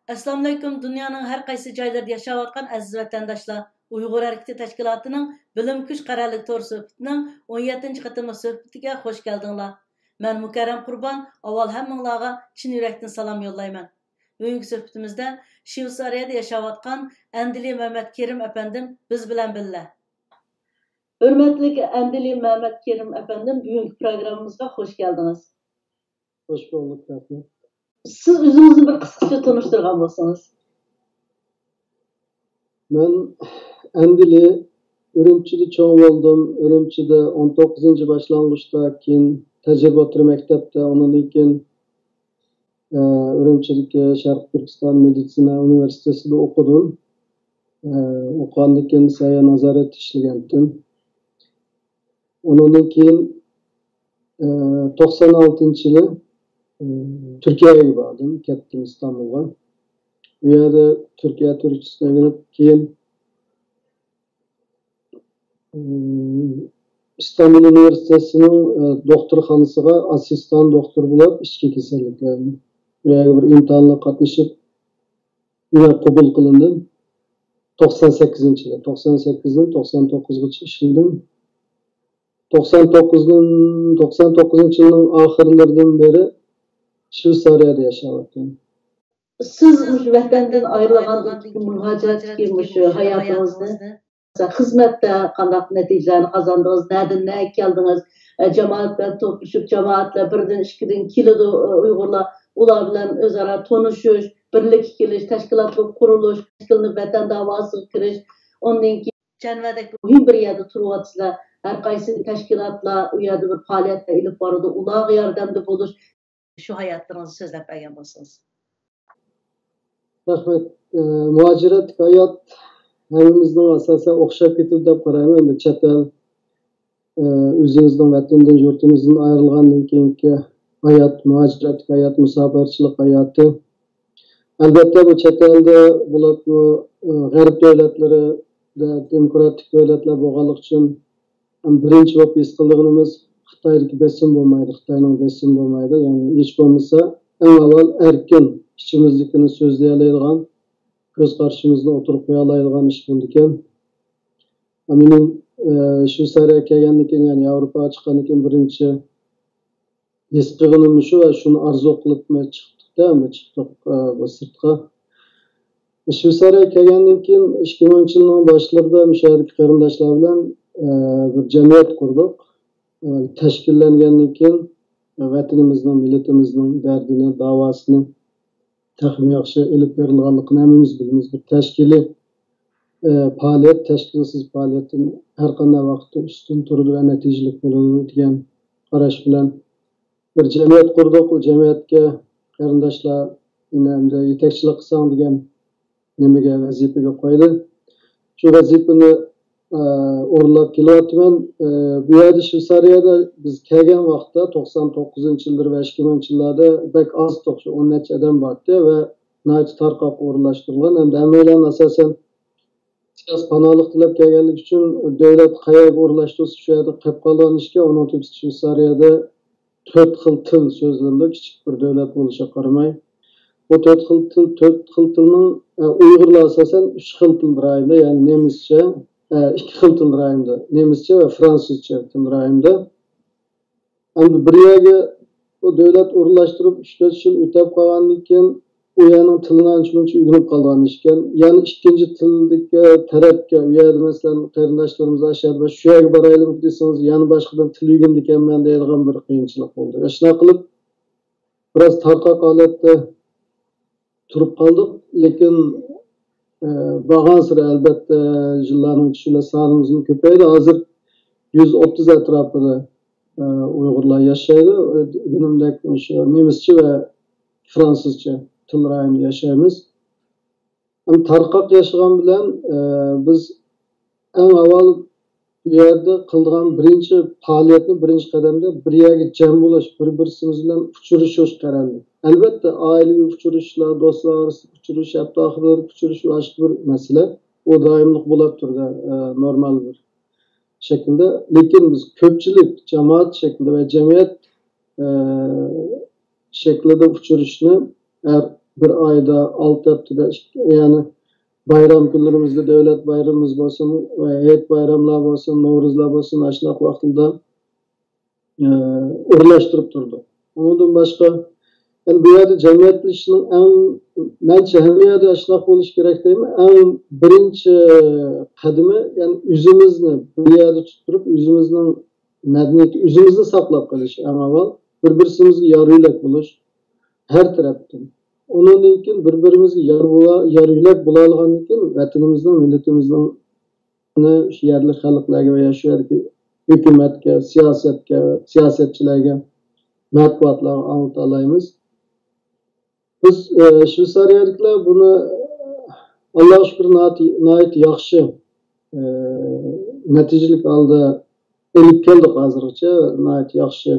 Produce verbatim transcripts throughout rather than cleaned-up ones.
ئەسسالامۇئەلەيكۇم، دۇنيانىڭ ھەر قايسى جايلىرىدا ياشاۋاتقان ئەزىز ۋەتەنداشلار! ئۇيغۇر ھەرىكىتى تەشكىلاتىنىڭ بىلىم كۈچ قەرەللىك تور سۆھبىتىنىڭ ئون يەتتىنچى قېتىملىق سۆھبىتىگە خوش كەلدىڭلار. مەن مۇكەررەم قۇربان، ئاۋۋال ھەممىڭلارغا چىن يۈرەكتىن سالام يوللايمەن. بۈگۈنكى سۆھبىتىمىزدە شۋېتسارىيەدە ياشاۋاتقان ئەندىلى مەمەت كېرىم ئەپەندىم بىز بىلەن بىللە. ھۆرمەتلىك ئەندىلى مەمەت كېرىم ئەپەندىم، بۈگۈنكى پروگراممىمىزغا خوش كەلدىڭىز. خوش بولدۇق، رەھمەت. سىز ئۆزىڭىزنى بىر قىسقىچە تونۇشتۇرغان بولسىڭىز. مەن ئەندىلى، ئۈرۈمچىدە چوڭ بولدۇم. ئۈرۈمچىدە ئون توققۇزىنچى باشلانغۇچتا، كېيىن تەجرىبە ئوتتۇرا مەكتەپتە، ئۇنىڭدىن كېيىن، ئە، ئۈرۈمچىدىكى شەرقىي تۈركىستان مېدىتسىنا ئۇنىۋېرسىتېتىدا ئوقۇدۇم. ئە، ئوقۇغاندىن كېيىن سەھىيە نازارەتتە ئىشلىگەنتىم. ئۇنىڭدىن كېيىن، ئى، توقسان ئالتىنچى يىلى، ئى، تۈركىيەگە باردىم، كەتتىم ئىستانبۇلغا. ئۇ يەردە تۈركىيە تۈركچىسىنى ئۆگىنىپ، كېيىن، ئى، ئىستانبۇل ئۇنىۋېرسىتېتىنىڭ، ئى، دوختۇرخانىسىغا ئاسسىستان دوختۇر بولۇپ ئىچكى كېسەللىكلەرنى. ئۇ يەرگە بىر ئىمتىھانغا قاتنىشىپ، يەنە قوبۇل قىلىندىم. توقسان سەككىزىنچى يىلى، توقسان سەككىزدىن توقسان توققۇزغىچە ئىشلىدىم. توقسان توققۇزدىن، توقسان توققۇزىنچى يىلنىڭ ئاخىرلىرىدىن بېرى شۋېتسارىيەدە ياشاۋاتىمەن. سىز مۇشۇ ۋەتەندىن ئايرىلغاندىن كېيىن مۇھاجىرەتتىكى مۇشۇ ھاياتىڭىزنى، خىزمەتتە قانداق نەتىجىلەرنى قازاندىڭىز؟ نەدىن نەگە كەلدىڭىز؟ ئە، جامائەت بىلەن توپلىشىپ، جامائەت بىلەن بىردىن، ئىككىدىن كېلىدۇ، ئۇ-، ئۇيغۇرلار. ئۇلار بىلەن ئۆزئارا تونۇشۇش، بىرلىككە كېلىش، تەشكىلات بولۇپ قۇرۇلۇش، تەشكىللىنىپ ۋەتەن داۋاسىغا كىرىش. ئۇندىن كېيىن جەنۋەدەك مۇھىم بىر يەردە تۇرۇۋاتىسىلەر. ھەر قايسى تەشكىلاتلار ئۇ يەردە بىر پائالىيەتلەر ئېلىپ بارىدۇ، ئۇلارغا ياردەمدە بولۇش. شۇ ھاياتلىرىڭىزنى سۆزلەپ بەرگەن بولسىڭىز. رەھمەت. ئە، مۇھاجىرەتتىكى ھايات ھەممىمىزنىڭ ئاساسەن ئوخشاپ كېتىدۇ دەپ قارايمەن. ئەمدى چەت ئەل، ئە، ئۆزىمىزنىڭ ۋەتىنىدىن، يۇرتىمىزدىن ئايرىلغاندىن كېيىنكى ھايات، مۇھاجىرەتتىكى ھايات، مۇساپىرچىلىق ھاياتى. ئەلۋەتتە، بۇ چەت ئەلدە بولۇپمۇ، ئە، غەرب دۆلەتلىرىدە، دېموكراتىك دۆلەتلەر بولغانلىقى ئۈچۈن، ھەم بىرىنچى بولۇپ ھېس قىلىدىغىنىمىز خىتايدىكى بېسىم بولمايدۇ، خىتاينىڭ بېسىمى بولمايدۇ. يەنى ھېچ بولمىسا ئەڭ ئاۋۋال ئەركىن ئىچىمىزدىكىنى سۆزلىيەلەيدىغان، كۆز قارىشىمىزنى ئوتتۇرىغا قويالايدىغان ئىش بولىدىكەن. مېنىڭ، ئە، شۋېتسارىيەگە كەلگەندىن كېيىن، يەنى ياۋروپاغا چىققاندىن كېيىن بىرىنچى ھېس قىلغىنىم شۇ ۋە شۇنى ئارزۇ قىلىپمۇ چىقتۇق-دە، ئەمدى چىقتۇق، ئە، بۇ سىرتقا. شۋېتسارىيەگە كەلگەندىن كېيىن ئىككى مىڭىنچى يىلنىڭ باشلىرىدا مۇشۇ يەردىكى قېرىنداشلار بىلەن، ئە، بىر جەمئىيەت قۇردۇق. ئە، تەشكىللەنگەندىن كېيىن، ئە، ۋەتىنىمىزنىڭ، مىللىتىمىزنىڭ دەردىنى، داۋاسىنى تېخىمۇ ياخشى ئېلىپ بېرىلغانلىقىنى ھەممىمىز بىلىمىز. بىر تەشكىلىي، ئە، پائالىيەت، تەشكىلسىز پائالىيەتتىن ھەر قانداق ۋاقىتتا ئۈستۈن تۇرىدۇ ۋە نەتىجىلىك بولىدۇ دېگەن قاراش بىلەن بىر جەمئىيەت قۇردۇق. ئۇ جەمئىيەتكە قېرىنداشلار مېنى ئەمدى يېتەكچىلىك قىلساڭ دېگەن نېمىگە، ۋەزىپىگە قويدى. شۇ ۋەزىپىنى، ئە، ئورۇنلاپ كېلىۋاتىمەن. ئە، بۇ يەردە، شۋېتسارىيەدە بىز كەلگەن ۋاقىتتا، توقسان توققۇزىنچى يىللىرى ۋە ئىككى مىڭىنچى يىللاردا بەك ئاز ئىدۇق، شۇ ئون نەچچە ئادەم بارتتى ۋە ناھايىتى تارقاق ئورۇنلاشتۇرۇلغان. ئەمدى ھەممەيلەن ئاساسەن سىياسىي پاناھلىق تىلەپ كەلگەنلىكى ئۈچۈن دۆلەت قەيەرگە ئورۇنلاشتۇرسا، شۇ يەردە قېلىپ قالىدىغان ئىشكەن. ئۇنىڭ تۈپىسى شۋېتسارىيەدە تۆت خىل تىل سۆزلىنىدۇ، كىچىك بىر دۆلەت بولۇشىغا قارىماي. بۇ تۆت خىل تىل، تۆت خىل تىلنىڭ، ئە، ئۇيغۇرلار ئاساسەن ئۈچ خىل تىل رايوندا، يەنى نېمىسچە، ئە، ئىككى خىل تىل رايوندا، نېمىسچە ۋە فرانسۇزچە تىل رايوندا. ئەمدى بىر يەرگە بۇ دۆلەت ئورۇنلاشتۇرۇپ ئۈچ تۆت يىل ئۆتەپ قالغاندىن كېيىن، ئۇ يەرنىڭ تىلىنى ئانچە مۇنچە ئۆگىنىپ قالىدىغان ئىشكەن. يەنە ئىككىنچى تىلدىكى تەرەپكە، ئۇ يەردە مەسىلەن قېرىنداشلىرىمىز ئاشۇ يەردە بار، شۇ يەرگە بارايلىمۇ دېسىڭىز، يەنە باشقىدىن تىل ئۆگىنىدىكەنمەن دەيدىغان بىر قىيىنچىلىق بولدى. ئاشۇنداق قىلىپ، بىراز تارقاق ھالەتتە تۇرۇپ قالدۇق. لېكىن، ئە، بارغانسېرى، ئەلۋەتتە، يىللارنىڭ ئۆتۈشى بىلەن سانىمىزمۇ كۆپەيدى. ھازىر يۈز ئوتتۇز ئەتراپىدا، ئە، ئۇيغۇرلار ياشايدۇ. دېگىنىمدەك، شۇ نېمىسچە ۋە فرانسۇزچە تىل رايونىدا ياشايمىز. ئەمدى تارقاق ياشىغان بىلەن، ئە، بىز ئەڭ ئاۋۋال بۇ يەردە قىلىدىغان بىرىنچى پائالىيەتنى، بىرىنچى قەدەمدە بىر يەرگە جەم بولۇش، بىر-بىرسىمىز بىلەن ئۇچرىشىش قەرەللىك. ئەلۋەتتە، ئائىلىۋى ئۇچرىشىشلار، دوستلار ئارىسىدا ئۇچرىشىش، ھەپتە ئاخىرلىرى ئۇچرىشىش باشقا بىر مەسىلە. ئۇ دائىملىق بولۇپ تۇرىدۇ، ئە، نورمال بىر. شەكلىدە، لېكىن بىز كۆپچىلىك جامائەت شەكلىدە ۋە جەمئىيەت، ئە، شەكلىدە ئۇچرىشىشنى ھەر بىر ئايدا، ئالتە ھەپتىدە، يەنى بايرام كۈنلىرىمىزدە، دۆلەت بايرىمىمىز بولسۇن، ھېيت بايراملار بولسۇن، نورۇزلار بولسۇن، ئاشۇنداق ۋاقىتلاردا ئورۇنلاشتۇرۇپ تۇردۇق. ئۇنىڭدىن باشقا، يەنى بۇ يەردە جەمئىيەتلىشىشنىڭ ئەڭ، مەنچە ھەممە يەردە ئاشۇنداق بولۇشى كېرەك دەيمەن، ئەڭ بىرىنچى قەدىمى، يەنى ئۆزىمىزنى بىر يەردە تۇتۇپ تۇرۇپ، ئۆزىمىزنىڭ مەدەنىيىتى، ئۆزىمىزنى ساقلاپ قېلىش، ئەڭ ئاۋۋال بىر-بىرسىمىزگە يار-يۆلەك بولۇش ھەر تەرەپتىن. ئۇنىڭدىن كېيىن بىر-بىرىمىزگە يار بولا-، يار-يۆلەك بولالىغاندىن كېيىن، ۋەتىنىمىزنىڭ، مىللىتىمىزنىڭ شۇ يەرلىك خەلقلەرگە ۋە يا شۇ يەردىكى ھۆكۈمەتكە، سىياسەتكە، سىياسەتچىلەرگە، مەتبۇئاتلارغا ئاڭلىتالايمىز. بىز، ئە، شۋېتسارىيەدىكىلەر بۇنى، ئاللاغا شۈكۈر، ناھايىتى، ناھايىتى ياخشى، ئە، نەتىجىلىك ھالدا ئېلىپ كەلدۇق ھازىرغىچە. ناھايىتى ياخشى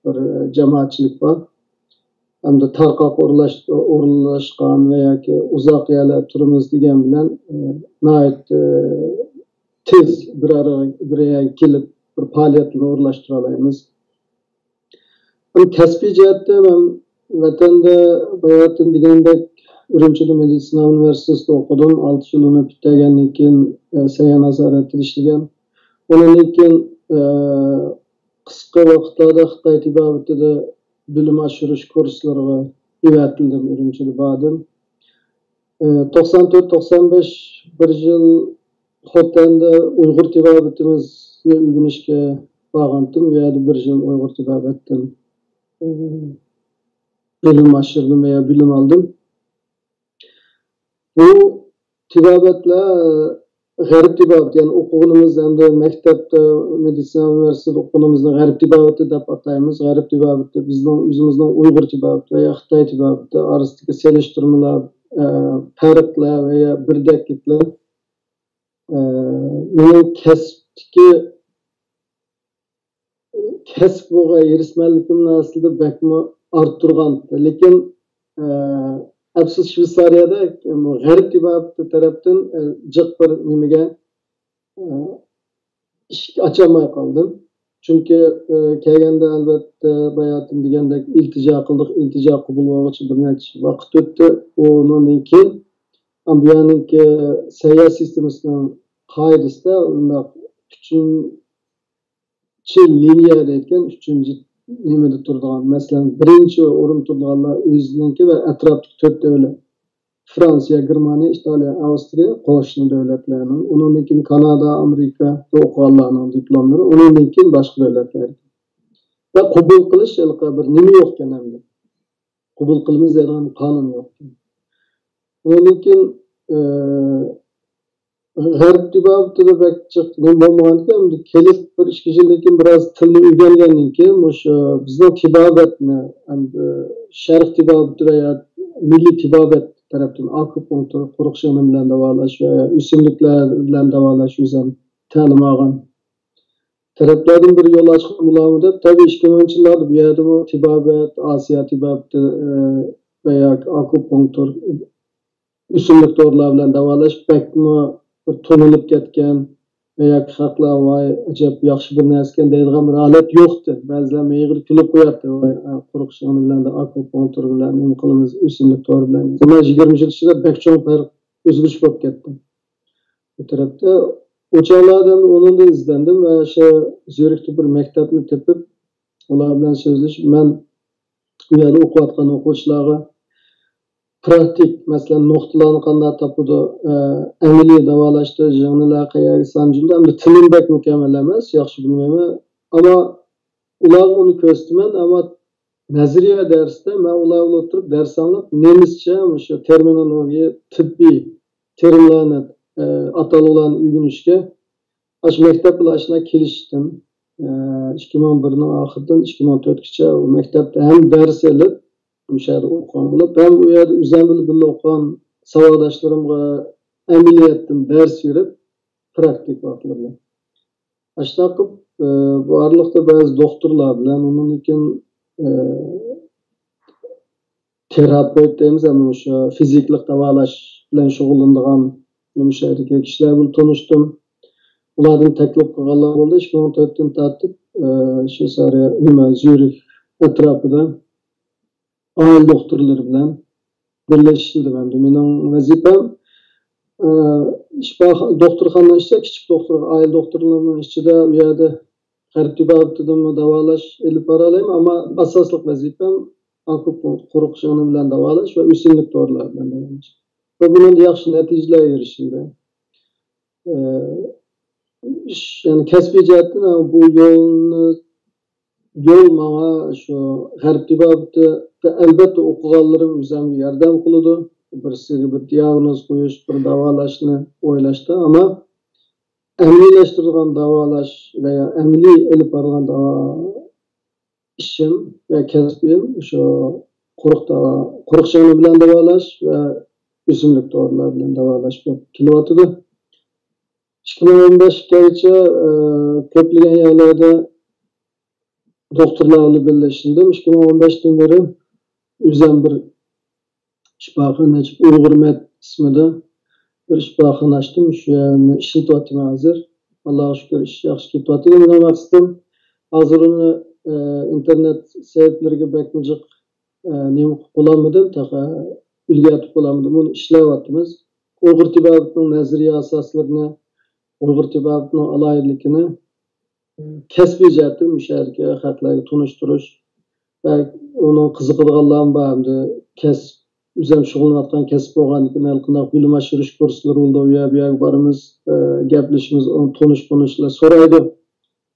بىر، ئە، جامائەتچىلىك بار. ھەمدە تارقاق ئورۇنلاش-، ئورۇنلاشقان ۋە ياكى ئۇزاق يەرلەردە تۇرىمىز دېگەن بىلەن، ئە، ناھايىتى، ئە، تېز بىر ئارا-، بىر يەرگە كېلىپ، بىر پائالىيەتلەرنى ئورۇنلاشتۇرالايمىز. ھەم كەسپىي جەھەتتە مەن ۋەتەندە باياتىن دېگەندەك ئۈرۈمچىدە مېدىتسىنا ئۇنىۋېرسىتېتىدا ئوقۇدۇم. ئالتە يىلىنى پۈتتۈرگەندىن كېيىن، ئە، سەھىيە نازارىتىدە ئىشلىگەن. ئۇنىڭدىن كېيىن، ئە، قىسقا ۋاقىتلاردا خىتاي تېبابىتىدە بىلىم ئاشۇرۇش كۇرسلىرىغا ئەۋەتىلدىم، ئۈرۈمچىدە باردىم. ئە، توقسان تۆت، توقسان بەش بىر يىل خوتەندە ئۇيغۇر تېبابىتىمىزنى ئۆگىنىشكە بارغانتىم. ئۇ يەردە بىر يىل ئۇيغۇر تېبابەتتىن، ئە، بىلىم ئاشۇردۇم ۋە بىلىم ئالدىم. بۇ تېبابەتلەر غەرب تېبابىتى، يەنى ئوقۇغىنىمىز ھەمدە مەكتەپتە، مېدىتسىنا ئۇنىۋېرسىتېتىدا ئوقۇغىنىمىزنى غەرب تېبابىتى دەپ ئاتايمىز. غەرب تېبابىتى بىزنىڭ ئۆزىمىزنىڭ ئۇيغۇر تېبابىتى ۋە يا خىتاي تېبابىتى ئارىسىدىكى سېلىشتۇرمىلار، ئە، پەرقلەر ۋە يا بىردەكلىكلەر، ئە، مېنىڭ كەسىپتىكى كەسىپ بولغان ھېرىسمەنلىكىمنى ئەسلىدە بەكمۇ ئارتتۇرغان. لېكىن، ئە، ئەپسۇس، شۋېتسارىيەدە غەرب تېبابىتى تەرەپتىن، ئە، جىق بىر نېمىگە، ئە، ئىشىك ئاچالماي قالدىم. چۈنكى، ئە، كەلگەندە ئەلۋەتتە باياتىن دېگەندەك ئىلتىجا قىلدۇق، ئىلتىجا قوبۇل بولغۇچە بىر نەچچە ۋاقىت ئۆتتى. ئۇنىڭدىن كېيىن، ئە، بۇ يەرنىڭكى سەھىيە سىستېمىسىنىڭ قائىدىسىدە ئۇنداق ئۈچىنچى لىنىيە دەيدىكەن، ئۈچىنچى نېمىدە تۇرىدىغان، مەسىلەن، بىرىنچى ئورۇن تۇرىدىغانلار ئۆزىنىڭكى ۋە ئەتراپتىكى تۆت دۆلەت. فرانسىيە، گېرمانىيە، ئىتالىيە، ئاۋسترىيە، قوشنا دۆلەتلەرنىڭ، ئۇنىڭدىن كېيىن كانادا، ئامېرىكا، ئوقۇغانلارنىڭ دىپلوملىرى، ئۇنىڭدىن كېيىن باشقا دۆلەتلەرگە. ۋە قوبۇل قىلىش ھېلىقى بىر نېمە يوقكەن ئەمدى. قوبۇل قىلىمىز دەيدىغان قانۇن يوقكەن. ئۇنىڭدىن كېيىن، ئى، غەرب تېبابىتىدە بەك جىق نېمە بولمىغاندىكىن، ئەمدى كېلىپ بىر ئىككى يىلدىن كېيىن بىراز تىلنى ئۆگەنگەندىن كېيىن، مۇشۇ بىزنىڭ تېبابەتنى، ئەمدى شەرق تېبابىتى ۋە يا مىللىي تېبابەت تەرەپتىن ئاكۇپۇنكتۇر، قۇرۇق شىغنە بىلەن داۋالاش ۋە ئۆسۈملۈكلەر بىلەن داۋالاش ئۆزۈم تەلىم ئالغان تەرەپلەردىن بىر يول ئاچقان بولارمۇ دەپ، تەبىئىي ئىككى مىڭىنچى يىللاردا بۇ يەردىمۇ تېبابەت، ئاسىيا تېبابىتى، ئى، ۋە ياكى ئاكۇپۇنكتۇر، ئۆسۈملۈك دورىلار بىلەن داۋالاش بەكمۇ بىر تونۇلۇپ كەتكەن ۋە ياكى خەقلەر، ۋاي، ئەجەب ياخشى بىر نەرسىكەن دەيدىغان بىر ھالەت يوقتى. بەزىلەر مېغىر كۈلۈپ قوياتتى، ۋاي، ئە، قۇرۇق شىغنە بىلەن، ئاكۇپۇنكتۇر بىلەن، نېمە قىلىمىز، ئۆسۈملۈك دورا بىلەن. ئەمما يىگىرمە يىل ئىچىدە بەك چوڭ پەرق، ئۆزگىرىش بولۇپ كەتتى. بۇ تەرەپتە ئۇ چاغلاردىن ئۇنىڭدىن ئىزدەندىم ۋە شۇ زۈرۈكتە بىر مەكتەپنى تېپىپ، ئۇلار بىلەن سۆزلىشىپ، مەن ئۇ يەردە ئوقۇۋاتقان ئوقۇغۇچىلارغا پراكتىك، مەسىلەن، نۇقتىلارنى قانداق تاپىدۇ، ئە، ئەمەلىي داۋالاشتا ژىڭنىلەر قەيەرگە سانجىلىدۇ، ئەمدى تىلىم بەكمۇ كامىل ئەمەس، ياخشى بىلمەيمەن. ئەمما ئۇلارغا ئۇنى كۆرسىتىمەن، ئەمما نەزەرىيە دەرستە مەن ئۇلار بىلەن ئولتۇرۇپ دەرس ئاڭلاپ، نېمىسچە مۇشۇ تېرمىنولوگىيە، تېببىي تېرىملارنى، ئە، ئاتالغۇلارنى ئۆگىنىشكە ئاشۇ مەكتەپ بىلەن ئاشۇنداق كېلىشتىم. ئىككى مىڭ بىرنىڭ ئاخىرىدىن ئىككى مىڭ تۆتكىچە ئۇ مەكتەپتە ھەم دەرس ئېلىپ، ئۇ يەردە ئوقۇغان بولۇپ، ھەم ئۇ يەردە ئۆزۈم بىلەن بىللە ئوقۇغان ساۋاقداشلىرىمغا ئەمەلىيەتتىن دەرس بېرىپ، پراكتىك ۋاقىتلىرىدا. ئاشۇنداق قىلىپ، ئى، بۇ ئارىلىقتا بەزى دوختۇرلار بىلەن، ئۇنىڭدىن كېيىن، ئى، تېراپېۋت دەيمىز، يەنى مۇشۇ فىزىكىلىق داۋالاش بىلەن شۇغۇللىنىدىغان مۇشۇ يەردىكى كىشىلەر بىلەن تونۇشتۇم. ئۇلاردىن تەكلىپ قىلغانلار بولدى. ئىككى مىڭ تۆتتىن تارتىپ، ئە، شۋېتسارىيە، نېمە، زيۇرىك ئەتراپىدا ئائىلە دوختۇرلىرى بىلەن بىرلىشىش ئىشلىدىم ئەمدى. مېنىڭ ۋەزىپەم، ئە، شىپاخا-، دوختۇرخانىنىڭ ئىچىدە، كىچىك دوختۇر، ئائىلە دوختۇرلىرىنىڭ ئىچىدە، ئۇ يەردە غەرب تېبابىتىدىمۇ داۋالاش ئېلىپ بارالايمەن، ئەمما ئاساسلىق ۋەزىپەم ئاكۇپۇنكتۇر، قورۇق شىڭنە بىلەن داۋالاش ۋە ئۆسۈملۈك دورىلار بىلەن داۋالاش. ۋە بۇنىڭدا ياخشى نەتىجىلەر ئېرىشىلدى. ئە، ئىش، يەنى كەسپىي جەھەتتىن بۇ يولنى، يول ماڭا شۇ غەرب تېبابىتىدە ئەلۋەتتە ئوقۇغانلىرىم ئۆزۈمگە ياردەم قىلىدۇ. بىرسىگە بىر دىياگنوز قويۇش، بىر داۋالاشنى ئويلاشتا، ئەمما ئەمەلىيلەشتۈرىدىغان داۋالاش ۋە يا ئەمەلىي ئېلىپ بارغان داۋا-، ئىشىم ۋە كەسپىم شۇ قورۇق داۋا-، قورۇق شىڭنە بىلەن داۋالاش ۋە ئۆسۈملۈك دورىلار بىلەن داۋالاش بولۇپ كېلىۋاتىدۇ. ئىككى مىڭ ئون بەشكىچە، ئە، كۆپلىگەن يەرلەردە دوختۇرلار بىلەن بىرلىشىپ ئىشلىدىم. ئىككى مىڭ ئون بەشتىن بېرى ئۆزۈم بىر شىپاخانا ئاچىپ، ئۇيغۇر مەد ئىسمىدا بىر شىپاخانا ئاچتىم. شۇ يەرنى ئىشلىتىۋاتىمەن ھازىر. ئاللاغا شۈكۈر، ئىش ياخشى كېتىۋاتىدۇ. مېنىڭ مەقسىتىم، ھازىر ئۇنى، ئە، ئىنتېرنېت سەھىپىلىرىگە بەكمۇ جىق، ئە، نېمە قىلىپ بولالمىدىم، تېخى ئۈلگە ئېتىپ بولالمىدىم. ئۇنى ئىشلەۋاتىمىز. ئۇيغۇر تېبابىتىنىڭ نەزەرىيە ئاساسلىرىنى، ئۇيغۇر تېبابىتىنىڭ ئالاھىدىلىكىنى كەسپىي جەھەتتىن مۇشۇ يەردىكى خەقلەرگە تونۇشتۇرۇش ۋە ئۇنىڭ قىزىقىدىغانلارمۇ بار، ھەمدە كەسىپ، ئۆزۈم شۇغۇللىنىۋاتقان كەسىپ بولغاندىكىن، ھېلىقىنداق بىلىم ئاشۇرۇش كۇرسلىرى بولىدۇ، ئۇ يەر، بۇ يەرگە بارىمىز، ئە، گەپلىشىمىز، ئۇنى تونۇش، تونۇشلار سورايدۇ.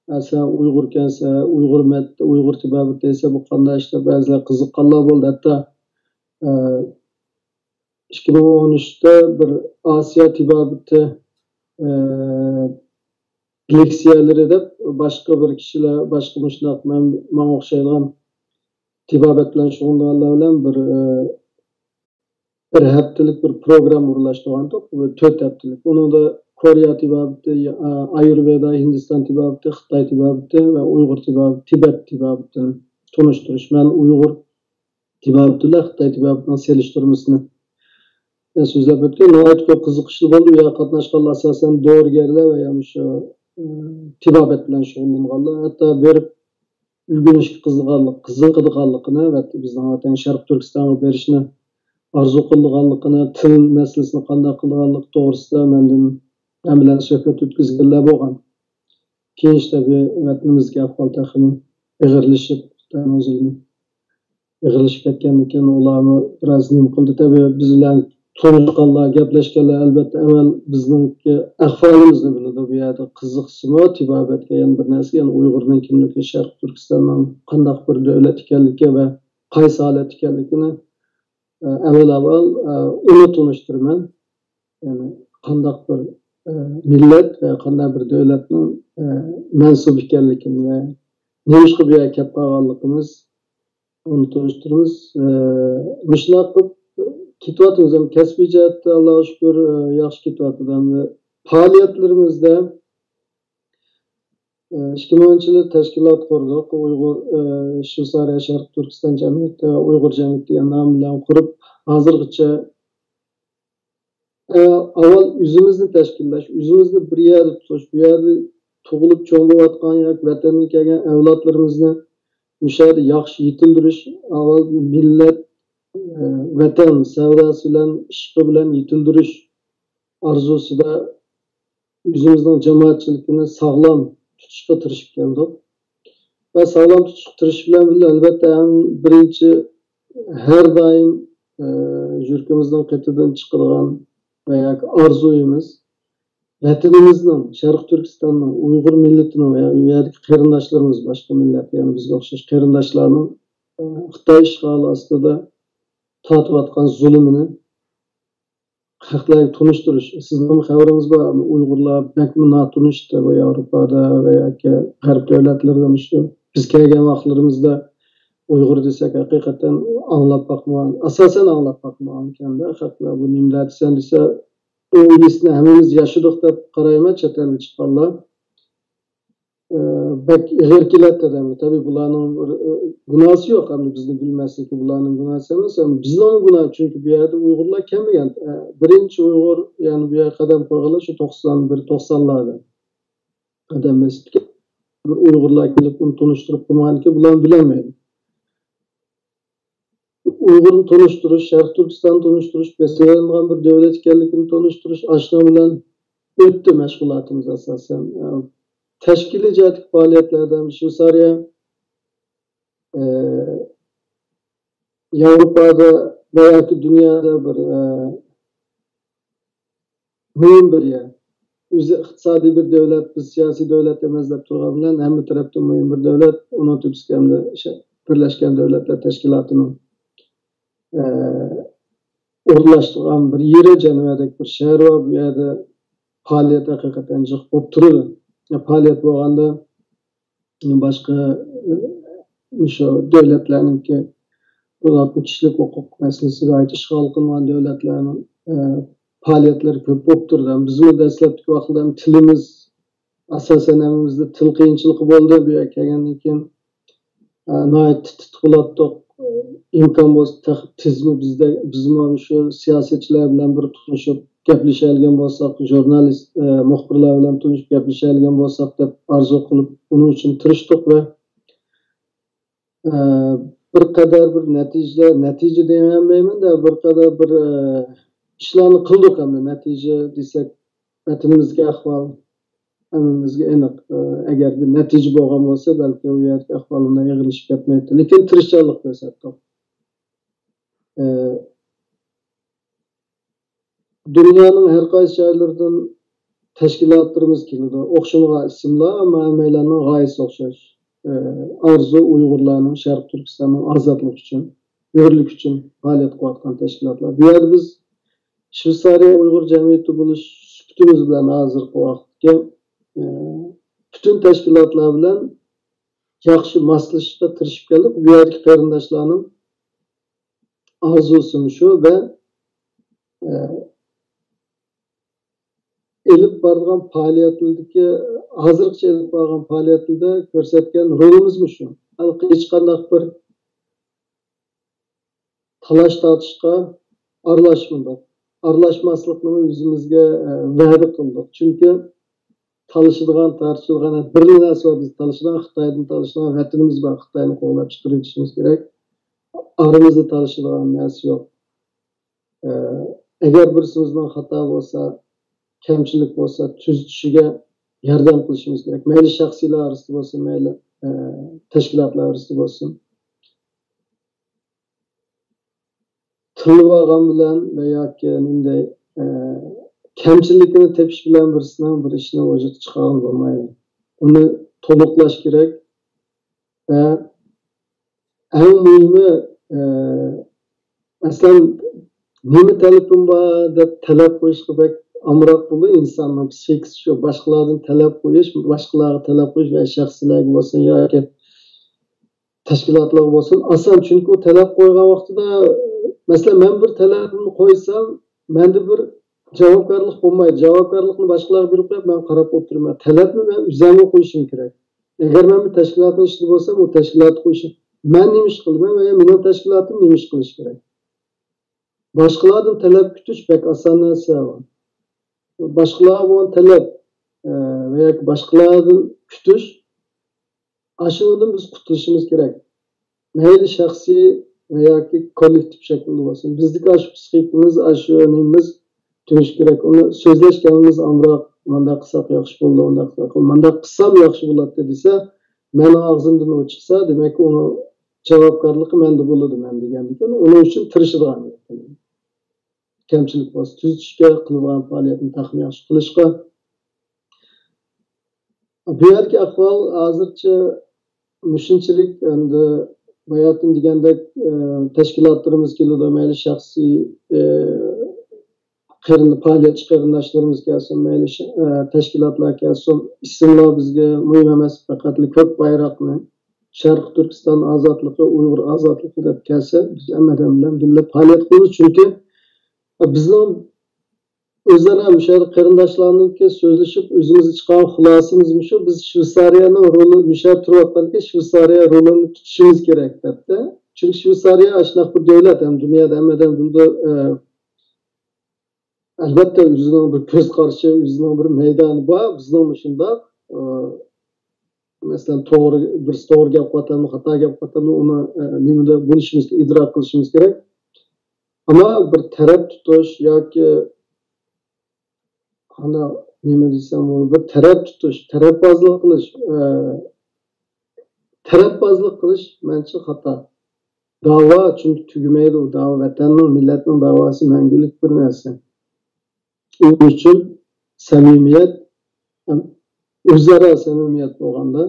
ئە، سەن ئۇيغۇركەنسەن، ئۇيغۇر مەت-، ئۇيغۇر تېبابىتى دېسە، بۇ قانداق ئىش دەپ بەزىلەر قىزىققانلار بولدى. ھەتتا، ئە، ئىككى مىڭ ئون ئۈچتە بىر ئاسىيا تېبابىتى، ئە، لېكسىيەلىرى دەپ باشقا بىر كىشىلەر، باشقا مۇشۇنداق مەن، ماڭا ئوخشايدىغان تېبابەت بىلەن شۇغۇللىنىدىغانلار بىلەن بىر، ئە، بىر ھەپتىلىك بىر پروگرامما ئورۇنلاشتۇرغانىدۇق. بۇ تۆت ھەپتىلىك. ئۇنىڭدا كورېيە تېبابىتى، ئا-، ئايۇرۋېدا، ھىندىستان تېبابىتى، خىتاي تېبابىتى ۋە ئۇيغۇر تېبابىتى، تىبەت تېبابىتىنى تونۇشتۇرۇش. مەن ئۇيغۇر تېبابىتى بىلەن خىتاي تېبابىتىنىڭ سېلىشتۇرمىسىنى سۆزلەپ ئۆتكەن. ناھايىتى كۆپ قىزىقىشلىق بولدى. بۇ يەرگە قاتناشقانلار ئاساسەن دورىگەرلەر ۋە يا مۇشۇ، ئى، تېبابەت بىلەن شۇغۇللانغانلار. ھەتتا بېرىپ ئۆگىنىشكە قىزىقىدىغانلىق-، قىزىقىدىغانلىقىنى ۋە بىزنىڭ ۋەتەن شەرقىي تۈركىستانغا بېرىشنى ئارزۇ قىلىدىغانلىقىنى، تىل مەسىلىسىنى قانداق قىلىدىغانلىقى توغرىسىدا مەندىن، مەن بىلەن سۆھبەت ئۆتكۈزگەنلەر بولغان. كېيىن ئىشتە بۇ ۋەتىنىمىزدىكى ئەھۋال تېخىمۇ ئېغىرلىشىپ، خىتاينىڭ زۇلمى ئېغىرلىشىپ كەتكەندىن كېيىن ئۇلارمۇ بىراز نېمە قىلدى. تەبىئىي بىز بىلەن تونۇشقانلار، گەپلەشكەنلەر ئەلۋەتتە ئەۋۋەل بىزنىڭكى ئەھۋالىمىزنى بىلىدۇ. بۇ يەردە قىزىقسىمۇ تېبابەتكە، يەنە بىر نەرسىگە، يەنە ئۇيغۇرنىڭ كىملىكى، شەرقىي تۈركىستاننىڭ قانداق بىر دۆلەت ئىكەنلىكى ۋە قايسى ھالەتتە ئىكەنلىكىنى، ئە، ئەۋۋەل ئاۋۋال، ئە، ئۇنى تونۇشتۇرىمەن. يەنى قانداق بىر، ئە، مىللەت ۋە قانداق بىر دۆلەتنىڭ، ئە، مەنسۇبى ئىكەنلىكىنى ۋە نېمىشقا بۇ يەرگە كەپ قالغانلىقىمىز، ئۇنى تونۇشتۇرىمىز. ئە، مۇشۇنداق قىلىپ كېتىۋاتىمىز. ھەم كەسپىي جەھەتتە، ئاللاغا شۈكۈر، ئە، ياخشى كېتىۋاتىدۇ. ھەم پائالىيەتلىرىمىزدە، ئىككى مىڭىنچى يىلى تەشكىلات قۇردۇق. ئۇيغۇر، ئى، شۋېتسارىيە شەرقىي تۈركىستان جەمئىيىتى، ئۇيغۇر جەمئىيىتى دېگەن نام بىلەن قۇرۇپ، ھازىرغىچە، ئى، ئاۋۋال ئۆزىمىزنى تەشكىللەش، ئۆزىمىزنى بىر يەردە تۇتۇش، بۇ يەردە تۇغۇلۇپ چوڭ بولۇۋاتقان ياكى ۋەتەندىن كەلگەن ئەۋلادلىرىمىزنى مۇشۇ يەردە ياخشى يېتىلدۈرۈش، ئاۋۋال مىللەت، ئى، ۋەتەن سەۋداسى بىلەن، ئىشقى بىلەن يېتىلدۈرۈش ئارزۇسىدا ئۆزىمىزنىڭ جامائەتچىلىكىنى ساغلام تۇتۇشقا تىرىشىپ كەلدۇق. ۋە ساغلام تۇتۇشقا تىرىشىش بىلەن بىللە، ئەلۋەتتە، ئەڭ بىرىنچى، ھەر دائىم، ئە، يۈرىكىمىزنىڭ قېتىدىن چىقىدىغان ۋە ياكى ئارزۇيىمىز، ۋەتىنىمىزنىڭ، شەرقىي تۈركىستاننىڭ، ئۇيغۇر مىللىتىنىڭ ۋە ئۇ يەردىكى قېرىنداشلىرىمىز، باشقا مىللەت، يەنى بىزگە ئوخشاش قېرىنداشلارنىڭ، ئە، خىتاي ئىشغالى ئاستىدا تارتىۋاتقان زۇلۇمىنى خەقلەرگە تونۇشتۇرۇش. سىزنىڭمۇ خەۋىرىڭىز بار، ئۇيغۇرلار بەكمۇ ناتونۇش بۇ ياۋروپادا ۋە ياكى غەرب دۆلەتلىرىدە. مۇشۇ بىز كەلگەن ۋاقىتلىرىمىزدا ئۇيغۇر دېسەك، ھەقىقەتەن ئاڭلاپ باقمىغان، ئاساسەن ئاڭلاپ باقمىغانكەندە خەقلەر، بۇ نېمىلەر دېسەم دېسە، ئۇ ھېسنى ھەممىمىز ياشىدۇق دەپ قارايمەن، چەت ئەلگە چىققانلار. ئە، بەك ئېغىر كېلەتتى دەيمەن. تەبىئىي، بۇلارنىڭ بىر، ئە، گۇناھسى يوق. ئەمدى بىزنى بىلمەسلىكى بۇلارنىڭ گۇناھسى ئەمەس. ئەمدى بىزنىڭ گۇناھ، چۈنكى بۇ يەردە ئۇيغۇرلار كەلمىگەن. ئە، بىرىنچى ئۇيغۇر، يەنى بۇ يەرگە قەدەم قويغانلار شۇ توقسان بىر، توقسانلاردا. ئادەم ئەمەس ئىكەن. بىر ئۇيغۇرلار كېلىپ ئۇنى تونۇشتۇرۇپ قويمىغانىكەن، بۇلارنى بىلەلمەيدۇ. ئۇيغۇرنى تونۇشتۇرۇش، شەرقىي تۈركىستاننى تونۇشتۇرۇش، بېسىۋېلىنغان بىر دۆلەت ئىكەنلىكىنى تونۇشتۇرۇش، ئاشۇنىڭ بىلەن ئۆتتى مەشغۇلاتىمىز ئاساسەن. تەشكىلىي جەھەتتىكى پائالىيەتلەردە شۋېتسارىيە، ئە، ياۋروپادا ۋە ياكى دۇنيادا بىر، ئە، مۇھىم بىر يەر. ئۆزى ئىقتىسادىي بىر دۆلەت، بىز سىياسىي دۆلەت ئەمەس دەپ تۇرغان بىلەن ھەممە تەرەپتىن مۇھىم بىر دۆلەت. ئۇنىڭ تۈپىسى ئەمدى شە-، بىرلەشكەن دۆلەتلەر تەشكىلاتىنىڭ، ئە، ئورۇنلاشتۇرغان بىر يېرى، جەنۋەدەك بىر شەھەر بار. بۇ يەردە پائالىيەت ھەقىقەتەن جىق بولۇپ تۇرىدۇ. يا، پائالىيەت بولغاندا باشقا، ئە، مۇشۇ دۆلەتلەرنىڭكى بولۇپ كىشىلىك ھوقۇق مەسىلىسىگە ئائىت ئىشغال قىلىنغان دۆلەتلەرنىڭ، ئە، پائالىيەتلىرى كۆپ بولۇپ تۇرىدۇ. بىزمۇ دەسلەپتىكى ۋاقىتتا تىلىمىز ئاساسەن ھەممىمىزدە تىل قىيىنچىلىقى بولدى. بۇ يەرگە كەلگەندىن كېيىن، ئە، ناھايىتى تىت-، تىت بولاتتۇق. ئىمكان بولسا تېخى تېزمۇ بىزدە، بىزمۇ شۇ سىياسەتچىلەر بىلەن بىر تونۇشۇپ گەپلىشەلىگەن بولساق، ژۇرنالىست، ئە، مۇخبىرلار بىلەن تونۇشۇپ گەپلىشەلىگەن بولساق دەپ ئارزۇ قىلىپ، ئۇنىڭ ئۈچۈن تىرىشتۇق ۋە، ئە، بىر قەدەر بىر نەتىجىلەر، نەتىجە دېيەلمەيمەن-دە، بىر قەدەر بىر، ئە، ئىشلارنى قىلدۇق ئەمدى. نەتىجە دېسەك، ۋەتىنىمىزدىكى ئەھۋال ھەممىمىزگە ئېنىق. ئە، ئەگەر بىر نەتىجە بولغان بولسا، بەلكى ئۇ يەردىكى ئەھۋال ئۇنداق ئېغىرلىشىپ كەتمەيتتى. لېكىن تىرىشچانلىق كۆرسەتتۇق. ئە، دۇنيانىڭ ھەر قايسى جايلىرىدىن تەشكىلاتلىرىمىز كېلىدۇ. ئوخشىمىغان ئىسىملار، ئەمما ھەممەيلەننىڭ غايىسى ئوخشاش. ئە، ئارزۇ ئۇيغۇرلارنىڭ شەرقىي تۈركىستاننىڭ ئازادلىقى ئۈچۈن، ھۆرلۈكى ئۈچۈن پائالىيەت قىلىۋاتقان تەشكىلاتلار. بۇ يەردە بىز شۋېتسارىيە ئۇيغۇر جەمئىيىتى بولۇش سۈپىتىمىز بىلەن ھازىرقى ۋاقىتتىكى، ئە، پۈتۈن تەشكىلاتلار بىلەن ياخشى ماسلىشىشقا تىرىشىپ كەلدۇق. بۇ يەردىكى قېرىنداشلارنىڭ ئارزۇسىمۇ شۇ ۋە، ئە، ئېلىپ بارىدىغان پائالىيەتلىرىدىكى، ھازىرغىچە ئېلىپ بارغان پائالىيەتلىرىدە كۆرسەتكەن رولىمىزمۇ شۇ. ھېچقانداق بىر تالاش-تارتىشقا ئارىلاشمىدۇق. ئارىلاشماسلىقنى ئۆزىمىزگە، ئە، ۋەدە قىلدۇق. چۈنكى تالىشىدىغان، تارتىشىدىغان بىرلا نەرسە بار، بىز تالىشىدىغان خىتايدىن تالىشىدىغان ۋەتىنىمىز بار، خىتاينى قوغلاپ چىقىرىۋېتىشىمىز كېرەك. ئارىمىزدا تالىشىدىغان نەرسە يوق. ئە، ئەگەر بىرسىمىزنىڭ خاتا بولسا، كەمچىلىك بولسا، تۈزىتىشىگە ياردەم قىلىشىمىز كېرەك. مەيلى شەخسىيلەر ئارىسىدا بولسۇن، مەيلى، ئە، تەشكىلاتلار ئارىسىدا بولسۇن. تىللىۋالغان بىلەن ۋە ياكى نېمىدەي، ئە، كەمچىلىكىنى تېپىش بىلەن بىرسىنىڭ بىر ئىشنى ۋۇجۇدقا چىقارغىلى بولمايدۇ. ئۇنى تولۇقلاش كېرەك. ۋە ئەڭ مۇھىمى، ئە، مەسىلەن، نېمە تەلىپىم بار دەپ تەلەپ قويۇشقا بەك ئامراق بولىدۇ ئىنساننىڭ پسىخىكىسى شۇ. باشقىلاردىن تەلەپ قويۇش، باشقىلارغا تەلەپ قويۇش ۋە شەخسلەرگە بولسۇن ياكى تەشكىلاتلارغا بولسۇن ئاسان. چۈنكى ئۇ تەلەپ قويغان ۋاقتىدا، مەسىلەن، مەن بىر تەلەپنى قويسام، مەندە بىر جاۋابكارلىق بولمايدۇ. جاۋابكارلىقنى باشقىلارغا بېرىپ قويۇپ، مەن قاراپ ئولتۇرىمەن. تەلەپنى مەن ئۆزۈممۇ قويۇشۇم كېرەك. ئەگەر مەن بىر تەشكىلاتنىڭ ئىچىدە بولسام، ئۇ تەشكىلاتقا قويۇشۇم. مەن نېمە ئىش قىلىمەن ۋە مېنىڭ تەشكىلاتىم نېمە ئىش قىلىشى كېرەك؟ باشقىلاردىن تەلەپ كۈتۈش بەك ئاسان نەرسە. باشقىلارغا بولغان تەلەپ، ئە، ۋە ياكى باشقىلاردىن كۈتۈش، ئاشۇنىڭدىن بىز قۇتۇلۇشىمىز كېرەك. مەيلى شەخسىي ۋە ياكى كوللېكتىپ شەكلىدە بولسۇن. بىزدىكى ئاشۇ پسىخىكىمىز، ئاشۇ نېمىمىز تۈگىشى كېرەك. ئۇنى سۆزلەش گەپىمىز ئامراق، مۇنداق قىلساق ياخشى بولىدۇ، مۇنداق قىلساق، مۇنداق قىلسام ياخشى بولاتتى دېسە، مېنىڭ ئاغزىمدىن ئۇ چىقسا، دېمەك، ئۇنىڭ جاۋابكارلىقى مەندە بولىدۇ، مەن دېگەندىكىن، ئۇنىڭ ئۈچۈن تىرىشىدىغان. كەمچىلىك بولسا تۈزىتىشكە، قىلىدىغان پائالىيەتنى تېخىمۇ ياخشى قىلىشقا. بۇ يەردىكى ئەھۋال ھازىرچە مۇشۇنچىلىك. ئەمدى باياتىن دېگەندەك، ئە، تەشكىلاتلىرىمىز كېلىدۇ، مەيلى شەخسىي، ئە، قېرىن-، پائالىيەتچى قېرىنداشلىرىمىز كەلسۇن، مەيلى ش-، ئە، تەشكىلاتلار كەلسۇن، ئىسىملار بىزگە مۇھىم ئەمەس، پەقەتلا كۆك بايراقنى، شەرقىي تۈركىستان ئازادلىقى، ئۇيغۇر ئازادلىقى دەپ كەلسە، بىز ھەممەيلەن بىلەن بىللە پائالىيەت قىلىمىز. چۈنكى بىزنىڭ ئۆزئارا مۇشۇ يەردە قېرىنداشلارنىڭكى سۆزلىشىپ ئۆزىمىز چىقارغان خۇلاسىمىز مۇشۇ، بىز شۋېتسارىيەنىڭ رولى، مۇشۇ يەردە تۇرۇۋاتقاندىكىن شۋېتسارىيە رولىنى تۇتۇشىمىز كېرەك دەپتۇ. چۈنكى شۋېتسارىيە ئاشۇنداق بىر دۆلەت، ھەم دۇنيادا ھەممە ئادەم بىلىدۇ، ئە، ئەلۋەتتە ئۆزىنىڭ بىر كۆز قارىشى، ئۆزىنىڭ بىر مەيدانى بار، بىزنىڭمۇ شۇنداق. ئە، مەسىلەن، توغرا، بىرسى توغرا گەپ قىلىۋاتامدۇ، خاتا گەپ قىلىۋاتامدۇ، ئۇنى، ئە، نېمىدە بولۇشىمىز، ئىدراك قىلىشىمىز كېرەك. ئەمما بىر تەرەپ تۇتۇش ياكى، قانداق، نېمە دېسەم، بۇ بىر تەرەپ تۇتۇش، تەرەپبازلىق قىلىش، ئە، تەرەپبازلىق قىلىش مەنچە خاتا. داۋا چۈنكى تۈگىمەيدۇ. داۋا، ۋەتەننىڭ، مىللەتنىڭ داۋاسى مەڭگۈلۈك بىر نەرسە. ئۇنىڭ ئۈچۈن سەمىمىيەت، ئۆزئارا سەمىمىيەت بولغاندا،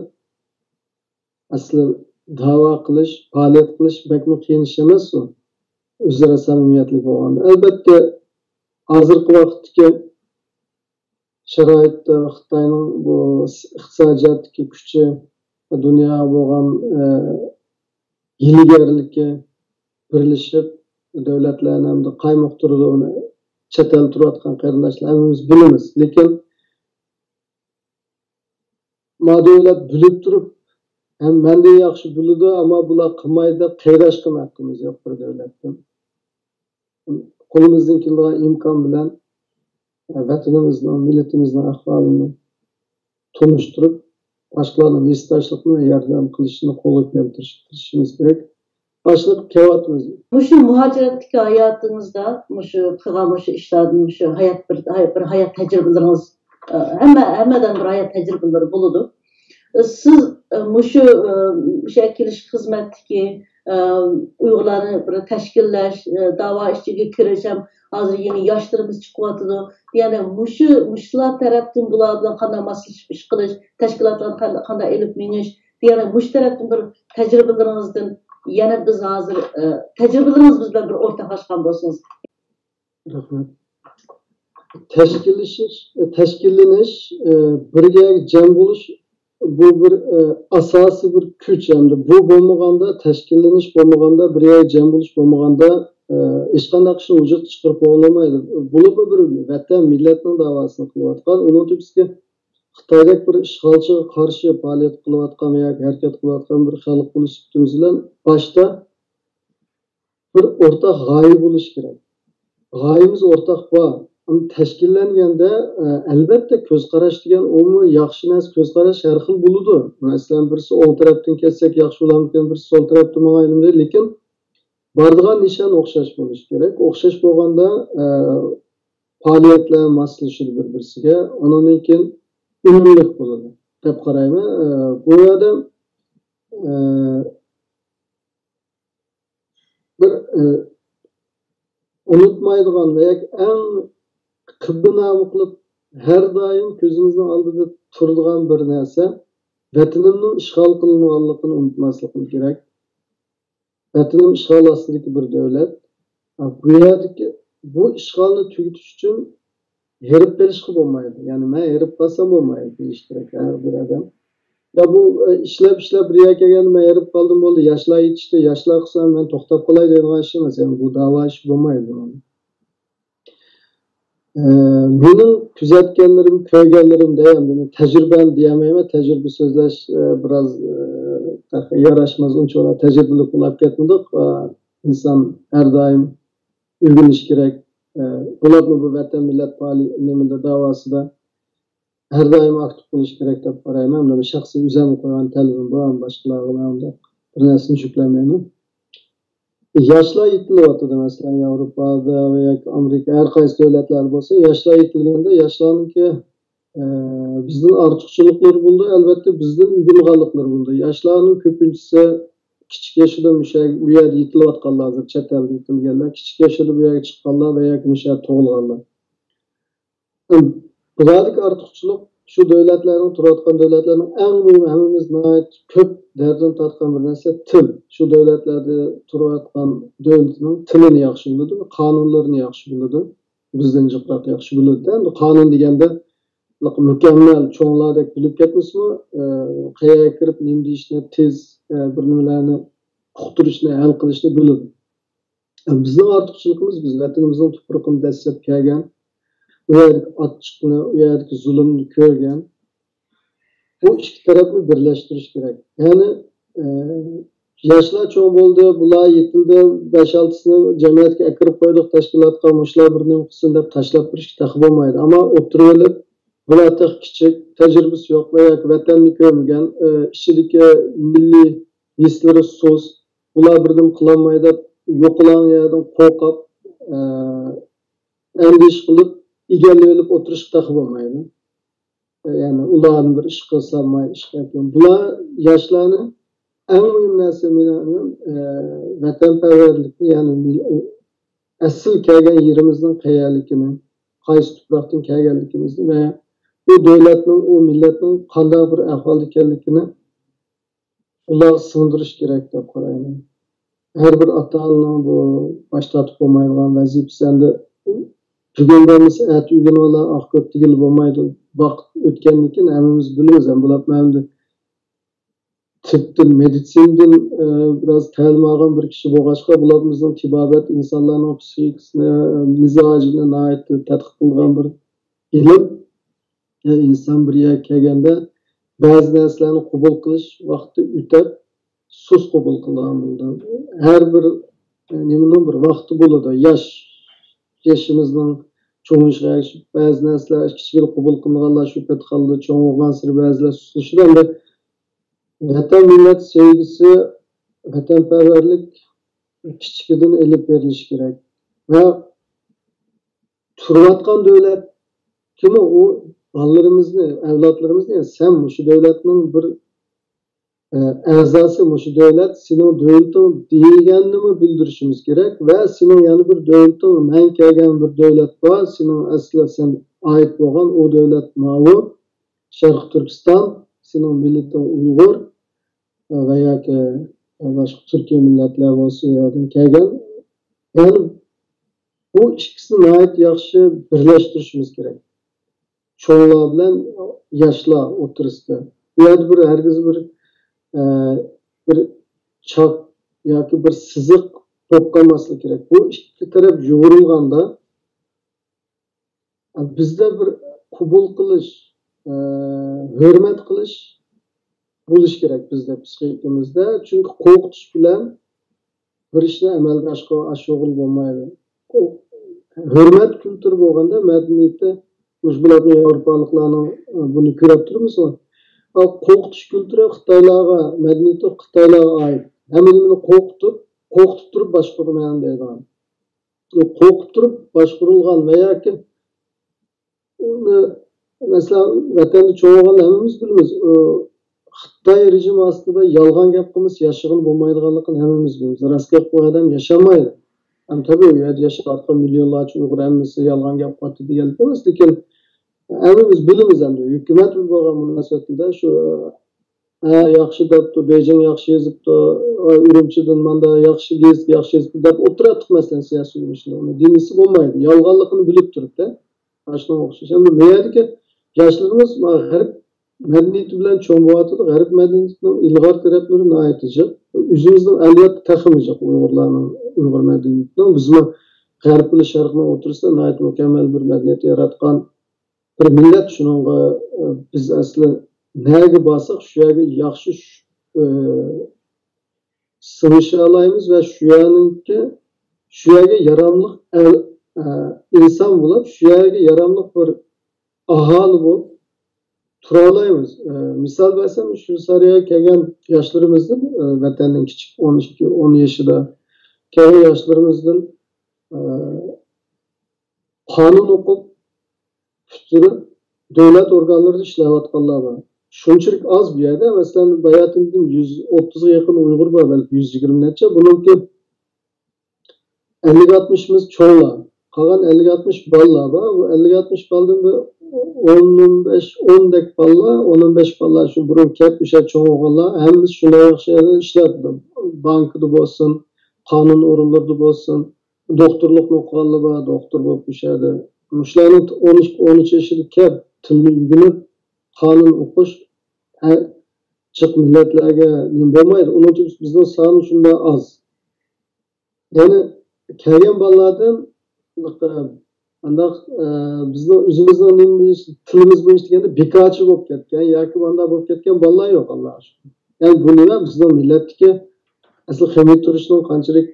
ئەسلى داۋا قىلىش، پائالىيەت قىلىش بەكمۇ قىيىن ئىش ئەمەس ئۇ. ئۆزئارا سەمىمىيەتلىك بولغاندا. ئەلبەتتە، ھازىرقى ۋاقىتتىكى شارائىتتا خىتاينىڭ بۇ ئىقتىسادىي جەھەتتىكى كۈچى، دۇنياغا بولغان، ئە، ھىيلىگەرلىكى بىرلىشىپ، دۆلەتلەرنى ھەمدە قايمۇقتۇرىدۇ ئۇنى. چەت ئەلدە تۇرۇۋاتقان قېرىنداشلار ھەممىمىز بىلىمىز. لېكىن ما دۆلەت بىلىپ تۇرۇپ، ھەم مەندىن ياخشى بىلىدۇ، ئەمما بۇلار قىلمايدۇ دەپ قېرىداش قىلما ھەققىمىز يوق بىر دۆلەتتىن. قولىمىزدىن كېلىدىغان ئىمكان بىلەن ۋەتىنىمىزنىڭ، مىللىتىمىزنىڭ ئەھۋالىنى تونۇشتۇرۇپ، باشقىلارنىڭ ھېسداشلىقىنى ۋە ياردەم قىلىشىنى قولغا كەلتۈرۈشكە تىرىشىشىمىز كېرەك. باشلىق كەۋاتىمىز. مۇشۇ مۇھاجىرەتتىكى ھاياتىڭىزدا، مۇشۇ قىلغان مۇشۇ ئىشلاردىن، مۇشۇ ھايات بىر، بىر ھايات تەجرىبىلىرىڭىز، ئە، ھەممە، ھەممىدىن بىر ھايات تەجرىبىلىرى بولىدۇ. ئە، سىز، ئە، مۇشۇ، ئە، مۇشۇ كېلىش خىزمەتتىكى، ئە، ئۇيغۇرلارنى بىر تەشكىللەش، ئە، داۋا ئىچىگە كىرىش ھەم ھازىر يېڭى ياشلىرىمىز چىقىۋاتىدۇ. يەنى مۇشۇ، مۇشۇلار تەرەپتىن بۇلار بىلەن قانداق ماسلىشىپ ئىش قىلىش، تەشكىلاتلارنى قانداق، قانداق ئېلىپ مېڭىش، يەنى مۇشۇ تەرەپتىن بىر تەجرىبىلىرىڭىزدىن يەنە بىز ھازىر، ئە، تەجرىبىلىرىڭىز بىز بىلەن بىر ئورتاقلاشقان بولسىڭىز. رەھمەت. تەشكىللىشىش، تەشكىللىنىش، ئە، بىرگە جەم بولۇش، بۇ بىر، ئە، ئاساسىي بىر كۈچ ھەمدە بۇ بولمىغاندا، تەشكىللىنىش بولمىغاندا، بىر يەرگە جەم بولۇش بولمىغاندا، ئە، ھېچقانداق ئىشنى ۋۇجۇدقا چىقىرىپ بولالمايدۇ. بولۇپمۇ بىر ۋەتەن، مىللەتنىڭ داۋاسىنى قىلىۋاتقان، ئۇنىڭ تۆپىسىگە خىتايدەك بىر ئىشغالچىغا قارشى پائالىيەت قىلىۋاتقان ۋە ياكى ھەرىكەت قىلىۋاتقان بىر خەلق بولۇش سۈپىتىمىز بىلەن باشتا بىر ئورتاق غايە بولۇشى كېرەك. غايىمىز ئورتاق بار. ئەمما تەشكىللەنگەندە، ئە، ئەلۋەتتە، كۆز قاراش دېگەن ئۇمۇ ياخشى نەرسە، كۆز قاراش ھەر خىل بولىدۇ. مەسىلەن، بىرسى ئوڭ تەرەپتىن كەتسەك ياخشى بولامدىكىن، بىرسى سول تەرەپتىن ماڭايلىمدى. لېكىن بارىدىغان نىشان ئوخشاش بولۇشى كېرەك. ئوخشاش بولغاندا، ئە، پائالىيەتلەر ماسلىشىدۇ بىر-بىرسىگە. ئۇنىڭدىن كېيىن ئۈنۈملۈك بولىدۇ دەپ قارايمەن. ئە، بۇ يەردە، ئە، بىر، ئە، ئۇنتۇمايدىغان ۋە ياكى ئەڭ قىبلىنامە قىلىپ ھەر دائىم كۆزىمىزنىڭ ئالدىدا تۇرىدىغان بىر نەرسە، ۋەتىنىمنىڭ ئىشغال قىلىنغانلىقىنى ئۇنتۇماسلىقىمىز كېرەك. ۋەتىنىم ئىشغال ئاستىدىكى بىر دۆلەت. بۇ يەردىكى، بۇ ئىشغالنى تۈگىتىش ئۈچۈن ھېرىپ قېلىشقا بولمايدۇ. يەنى مەن ھېرىپ قالسام بولمايدۇ دېيىش كېرەك ھەر بىر ئادەم. يا بۇ، ئە، ئىشلەپ، ئىشلەپ بىر يەرگە كەلگەندە مەن ھېرىپ قالدىم بولدى، ياشلار يېتىشتى، ياشلار قىلسا مەن توختاپ قالاي دەيدىغان ئىش ئەمەس. يەنى بۇ داۋا ئىشى بولمايدۇ. ئە، مېنىڭ كۆزەتكەنلىرىم، كۆرگەنلىرىم دە، ئەمدى مەن تەجرىبەم دېيەلمەيمەن، تەجرىبە سۆزلەش، ئە، بىراز، ئە، ياراشماس، ئۇنچىۋالا تەجرىبىلىك بولۇپ كەتمىدۇق. ئە، ئىنسان ھەر دائىم ئۆگىنىش كېرەك. ئە، بولۇپمۇ بۇ ۋەتەن، مىللەت پائالىي-، نېمىدە، داۋاسىدا ھەر دائىم ئاكتىپ بولۇش كېرەك دەپ قارايمەن. مەن شەخسىي ئۆزۈمگە قويغان تەلىپىم بار، باشقىلارغا مەن ئۇنداق بىر نەرسىنى يۈكلەمەيمەن. ياشلار يېتىلىۋاتىدۇ، مەسىلەن، ياۋروپادا ۋە ياكى ئامېرىكا، ھەر قايسى دۆلەتلەردە بولسا، ياشلار يېتىلگەندە، ياشلارنىڭكى، ئە، بىزدىن ئارتۇقچىلىقلىرى بولىدۇ، ئەلۋەتتە، بىزدىن ئۆگىنىدىغانلىقلىرى بولىدۇ. ياشلارنىڭ كۆپىنچىسى كىچىك ياشىدا مۇشۇ يەر-، بۇ يەردە يېتىلىۋاتقانلار، ھازىر چەت ئەلدە يېتىلگەنلەر، كىچىك ياشىدا بۇ يەرگە چىققانلار ۋە ياكى مۇشۇ يەردە تۇغۇلغانلار. بۇلاردىكى ئارتۇقچىلىق شۇ دۆلەتلەرنىڭ، تۇرۇۋاتقان دۆلەتلەرنىڭ ئەڭ مۇھىم، ھەممىمىز ناھايىتى كۆپ دەردىنى تارتقان بىر نەرسە تىل. شۇ دۆلەتلەردە تۇرۇۋاتقان دۆلىتىنىڭ تىلىنى ياخشى بىلىدۇ، قانۇنلىرىنى ياخشى بىلىدۇ. بىزدىن جىقراق ياخشى بىلىدۇ. ئەمدى قانۇن دېگەندە مۇكەممەل چوڭلاردەك بىلىپ كەتمىسىمۇ، ئە، قەيەرگە كىرىپ نېمە دېيىشنى، تېز، ئە، بىر نېمىلەرنى ئۇقتۇرۇشنى، ھەل قىلىشنى بىلىدۇ. بىزنىڭ ئارتۇقچىلىقىمىز، بىز ۋەتىنىمىزنىڭ تۇپرىقىنى دەسسەپ كەلگەن، ئۇ يەردىكى ئاچچىقنى، ئۇ يەردىكى زۇلۇمنى كۆرگەن. بۇ ئىككى تەرەپنى بىرلەشتۈرۈش كېرەك. يەنى، ئە، ياشلار چوڭ بولدى، بۇلار يېتىلدى، بەش-ئالتىسىنى جەمئىيەتكە ئەكىرىپ قويدۇق، تەشكىلاتقا، مۇشۇلار بىر نېمە قىلسۇن دەپ تاشلاپ بېرىشكە تېخى بولمايدۇ. ئەمما ئوتتۇرىغا ئېلىپ، بۇلار تېخى كىچىك، تەجرىبىسى يوق ۋە ياكى ۋەتەننى كۆرمىگەن، ئى، ئىچىدىكى مىللىي ھېسلىرى سۇس، بۇلار بىر نېمە قىلالماي دەپ يوقىلىدىغان يەردىن قورقۇپ، ئى، ئەندىشە قىلىپ ئىگىلىۋېلىپ ئولتۇرۇشقا تېخى بولمايدۇ. يەنى ئۇلارنى بىر ئىش قىلسام، ماي ئىش قىلىپ، بۇلار ياشلارنى ئەڭ مۇھىم نەرسە مېنىڭ، ئە، ۋەتەنپەرۋەرلىكنى، يەنى مىل-، ئەسلى كەلگەن يېرىمىزنىڭ قەيەرلىكىنى، قايسى تۇپراقتىن كەلگەنلىكىمىزنى ۋە بۇ دۆلەتنىڭ، ئۇ مىللەتنىڭ قانداق بىر ئەھۋالدا ئىكەنلىكىنى ئۇلارغا سىڭدۈرۈش كېرەك دەپ قارايمەن. ھەر بىر ئاتا-ئانىنىڭ بۇ باش تارتىپ بولمايدىغان ۋەزىپىسى ئەمدى بۈگۈن بولمىسا ئەتە ئۆگىنىۋالار، ئاق كۆپ دېگىلى بولمايدۇ. ۋاقىت ئۆتكەندىن كېيىن ھەممىمىز بىلىمىز، ھەم بولۇپمۇ ئەمدى تىبتىن، مېدىتسىنىدىن، ئە، بىراز تەلىم ئالغان بىر كىشى بولغاچقا، بۇلار بىزنىڭ تېبابەت ئىنسانلارنىڭ پسىخىكىسىنى، مىزاجىنى ناھايىتى تەتقىق قىلىدىغان بىر ئىلىم. ئە، ئىنسان بىر يەرگە كەلگەندە بەزى نەرسىلەرنى قوبۇل قىلىش ۋاقتى ئۆتەپ، سۇس قوبۇل قىلىدىغان بولىدۇ. ھەر بىر، ئە، نېمىنىڭ بىر ۋاقتى بولىدۇ. ياش، يېشىمىزنىڭ چوڭىيىشىغا ئەگىشىپ، بەزى نەرسىلەر كىچىكىدە قوبۇل قىلىنغانلار شۇ پېتى قالىدۇ، چوڭ بولغانسېرى بەزىلەر سۇسلىشىدۇ. ئەمدى ۋەتەن مىللەت سۆيگۈسى، ۋەتەنپەرۋەرلىك كىچىكىدىن ئېلىپ بېرىلىشى كېرەك. ۋە تۇرۇۋاتقان دۆلەتكىمۇ ئۇ بالىلىرىمىزنى، ئەۋلادلىرىمىزنى، سەن مۇشۇ دۆلەتنىڭ بىر، ئە، ئەزاسى، مۇشۇ دۆلەت سېنىڭ دۆلىتىڭ دېگەننىمۇ بىلدۈرۈشىمىز كېرەك ۋە سېنىڭ يەنە بىر دۆلىتىڭ، مەن كەلگەن بىر دۆلەت بار، سېنىڭ ئەسلى سەن ئائىت بولغان ئۇ دۆلەت ماۋۇ، شەرقىي تۈركىستان، سېنىڭ مىللىتىڭ ئۇيغۇر، ۋە ياكى باشقا تۈركىي مىللەتلەر بولسا، ئۇ يەردىن كەلگەن. يەنى بۇ ئىككىسىنى ناھايىتى ياخشى بىرلەشتۈرۈشىمىز كېرەك. چوڭلار بىلەن ياشلار ئوتتۇرىسىدا. بۇ يەردە بىر ھەرگىز بىر، ئە، بىر چاك ياكى بىر سىزىق بولۇپ قالماسلىقى كېرەك. بۇ ئىككى تەرەپ يۇغۇرۇلغاندا، بىزدە بىر قوبۇل قىلىش، ئە، ھۆرمەت قىلىش بولۇشى كېرەك بىزدە پسىخىكىمىزدە. چۈنكى قورقۇتۇش بىلەن بىر ئىشنى ئەمەلگە ئاشقا-، ئاشۇرغىلى بولمايدۇ. ھۆرمەت كۈلتۈرى بولغاندا مەدەنىيىتى مۇشۇ بولاتنى ياۋروپالىقلارنىڭ، ئە، بۇنى كۆرۈپ تۇرىمىزغۇ. ئا، قورقۇتۇش كۈلتۈرى خىتايلارغا، مەدەنىيىتى خىتايلارغا ئائىت. ھەممە نېمىنى قورقۇتۇپ، قورقۇتۇپ تۇرۇپ باشقۇرىمەن دەيدىغان. قورقۇپ تۇرۇپ باشقۇرۇلغان ۋە ياكى ئۇنى، مەسىلەن، ۋەتەندە چوڭ بولغان ھەممىمىز بىلىمىز. ئۇ خىتاي رېژىمى ئاستىدا يالغان گەپ قىلمىسا ياشىغىلى بولمايدىغانلىقىنى ھەممىمىز بىلىمىز. راست گەپ قىلغان ئادەم ياشىمايدۇ. ھەم تەبىئىي، ئۇ يەردە ياشاۋاتقان مىليونلارچە ئۇيغۇر ھەممىسى يالغان گەپ قىلىۋاتىدۇ دېگەنلىك ئەمەس، لېكىن ھەممىمىز بىلىمىز ئەمدى. ھۆكۈمەت بىلەن بولغان مۇناسىۋەتتە شۇ، ھە، ياخشى دەپتۇ، بېيجىڭ ياخشى يېزىپتۇ، ئۇرۇمچىدىن ماندا ياخشى گېزىت ياخشى يېزىپتۇ دەپ ئولتۇراتتۇق، مەسىلەن، سىياسىي يۈرۈشنى. ئۇنى دېمىسە بولمايدۇ. يالغانلىقىنى بىلىپ تۇرۇپ-دە. ئاشۇنىڭغا ئوخشاش. ئەمدى بۇ يەردىكى ياشلىرىمىز مانا غەرب مەدەنىيىتى بىلەن چوڭ بولۇۋاتىدۇ. غەرب مەدەنىيىتىنىڭ ئىلغار تەرەپلىرى ناھايىتى جىق. ئۆزىمىزنىڭ ئەلۋەتتە تېخىمۇ جىق ئۇيغۇرلارنىڭ، ئۇيغۇر مەدەنىيىتىنىڭ. بىزمۇ غەرب بىلەن شەرقنىڭ ئوتتۇرىسىدا ناھايىتى مۇكەممەل بىر مەدەنىيەت ياراتقان بىر مىللەت. شۇنىڭغا، ئە، بىز ئەسلى نەگە بارساق، شۇ يەرگە ياخشى، ئە، سىڭىشالايمىز ۋە شۇ يەرنىڭكى، شۇ يەرگە ياراملىق ئە-، ئە، ئىنسان بولۇپ، شۇ يەرگە ياراملىق بىر ئاھالى بولۇپ تۇرالايمىز. ئە، مىسال بەرسەم، شۇ سارىياغا كەلگەن ياشلىرىمىزدىن، ئە، ۋەتەننىڭ كىچىك ئون ئىككى، ئون يېشىدا كەلگەن ياشلىرىمىزدىن، ئە، قانۇن ئوقۇپ پۈتتۈرۈپ، دۆلەت ئورگانلىرىدا ئىشلەۋاتقانلار بار. شۇنچىلىك ئاز بۇ يەردە. مەسىلەن، باياتىندىن يۈز ئوتتۇزغا يېقىن ئۇيغۇر بار، بەلكى يۈز يىگىرمە نەچچە. بۇنىڭكى ئەللىك ئاتمىشىمىز چوڭلار. قالغان ئەللىك ئاتمىش بالىلار بار. بۇ ئەللىك ئاتمىش بالىدىن بىر ئون، ئون بەش، ئوندەك بالىلار، ئون، ئون بەش بالىلار شۇ بۇرۇن كەپ ئۆشە چوڭ بولغانلار. ھەممىسى شۇنداق ياخشى يەردە ئىشلەپتۇ. بانكىدا بولسۇن، قانۇن ئورۇنلىرىدا بولسۇن. دوختۇرلۇقنى ئوقۇغانلار بار، دوختۇر بولۇپ ئۆشەدە. مۇشۇلارنىڭ ئون ئىككى، ئون ئۈچ يېشىدا كەپ، تىلنى ئۆگىنىپ، قانۇن ئوقۇش، ھە، جىق مىللەتلەرگە نېمە بولمايدۇ. ئۇنىڭ ئۈچۈن بىزنىڭ سانى شۇنداق ئاز. يەنى كەلگەن بالىلاردىن، ئانداق، ئە، بىزنىڭ ئۆزىمىزنىڭ نېمە بويىچە، تىلىمىز بويىچە دېگەندە بىكارچى بولۇپ كەتكەن ياكى مانداق بولۇپ كەتكەن بالىلار يوق، ئاللاغا شۈكۈر. يەنى بۇ نېمە؟ بىزنىڭ مىللەتتىكى ئەسلى خېمىر تۇرۇشنىڭ قانچىلىك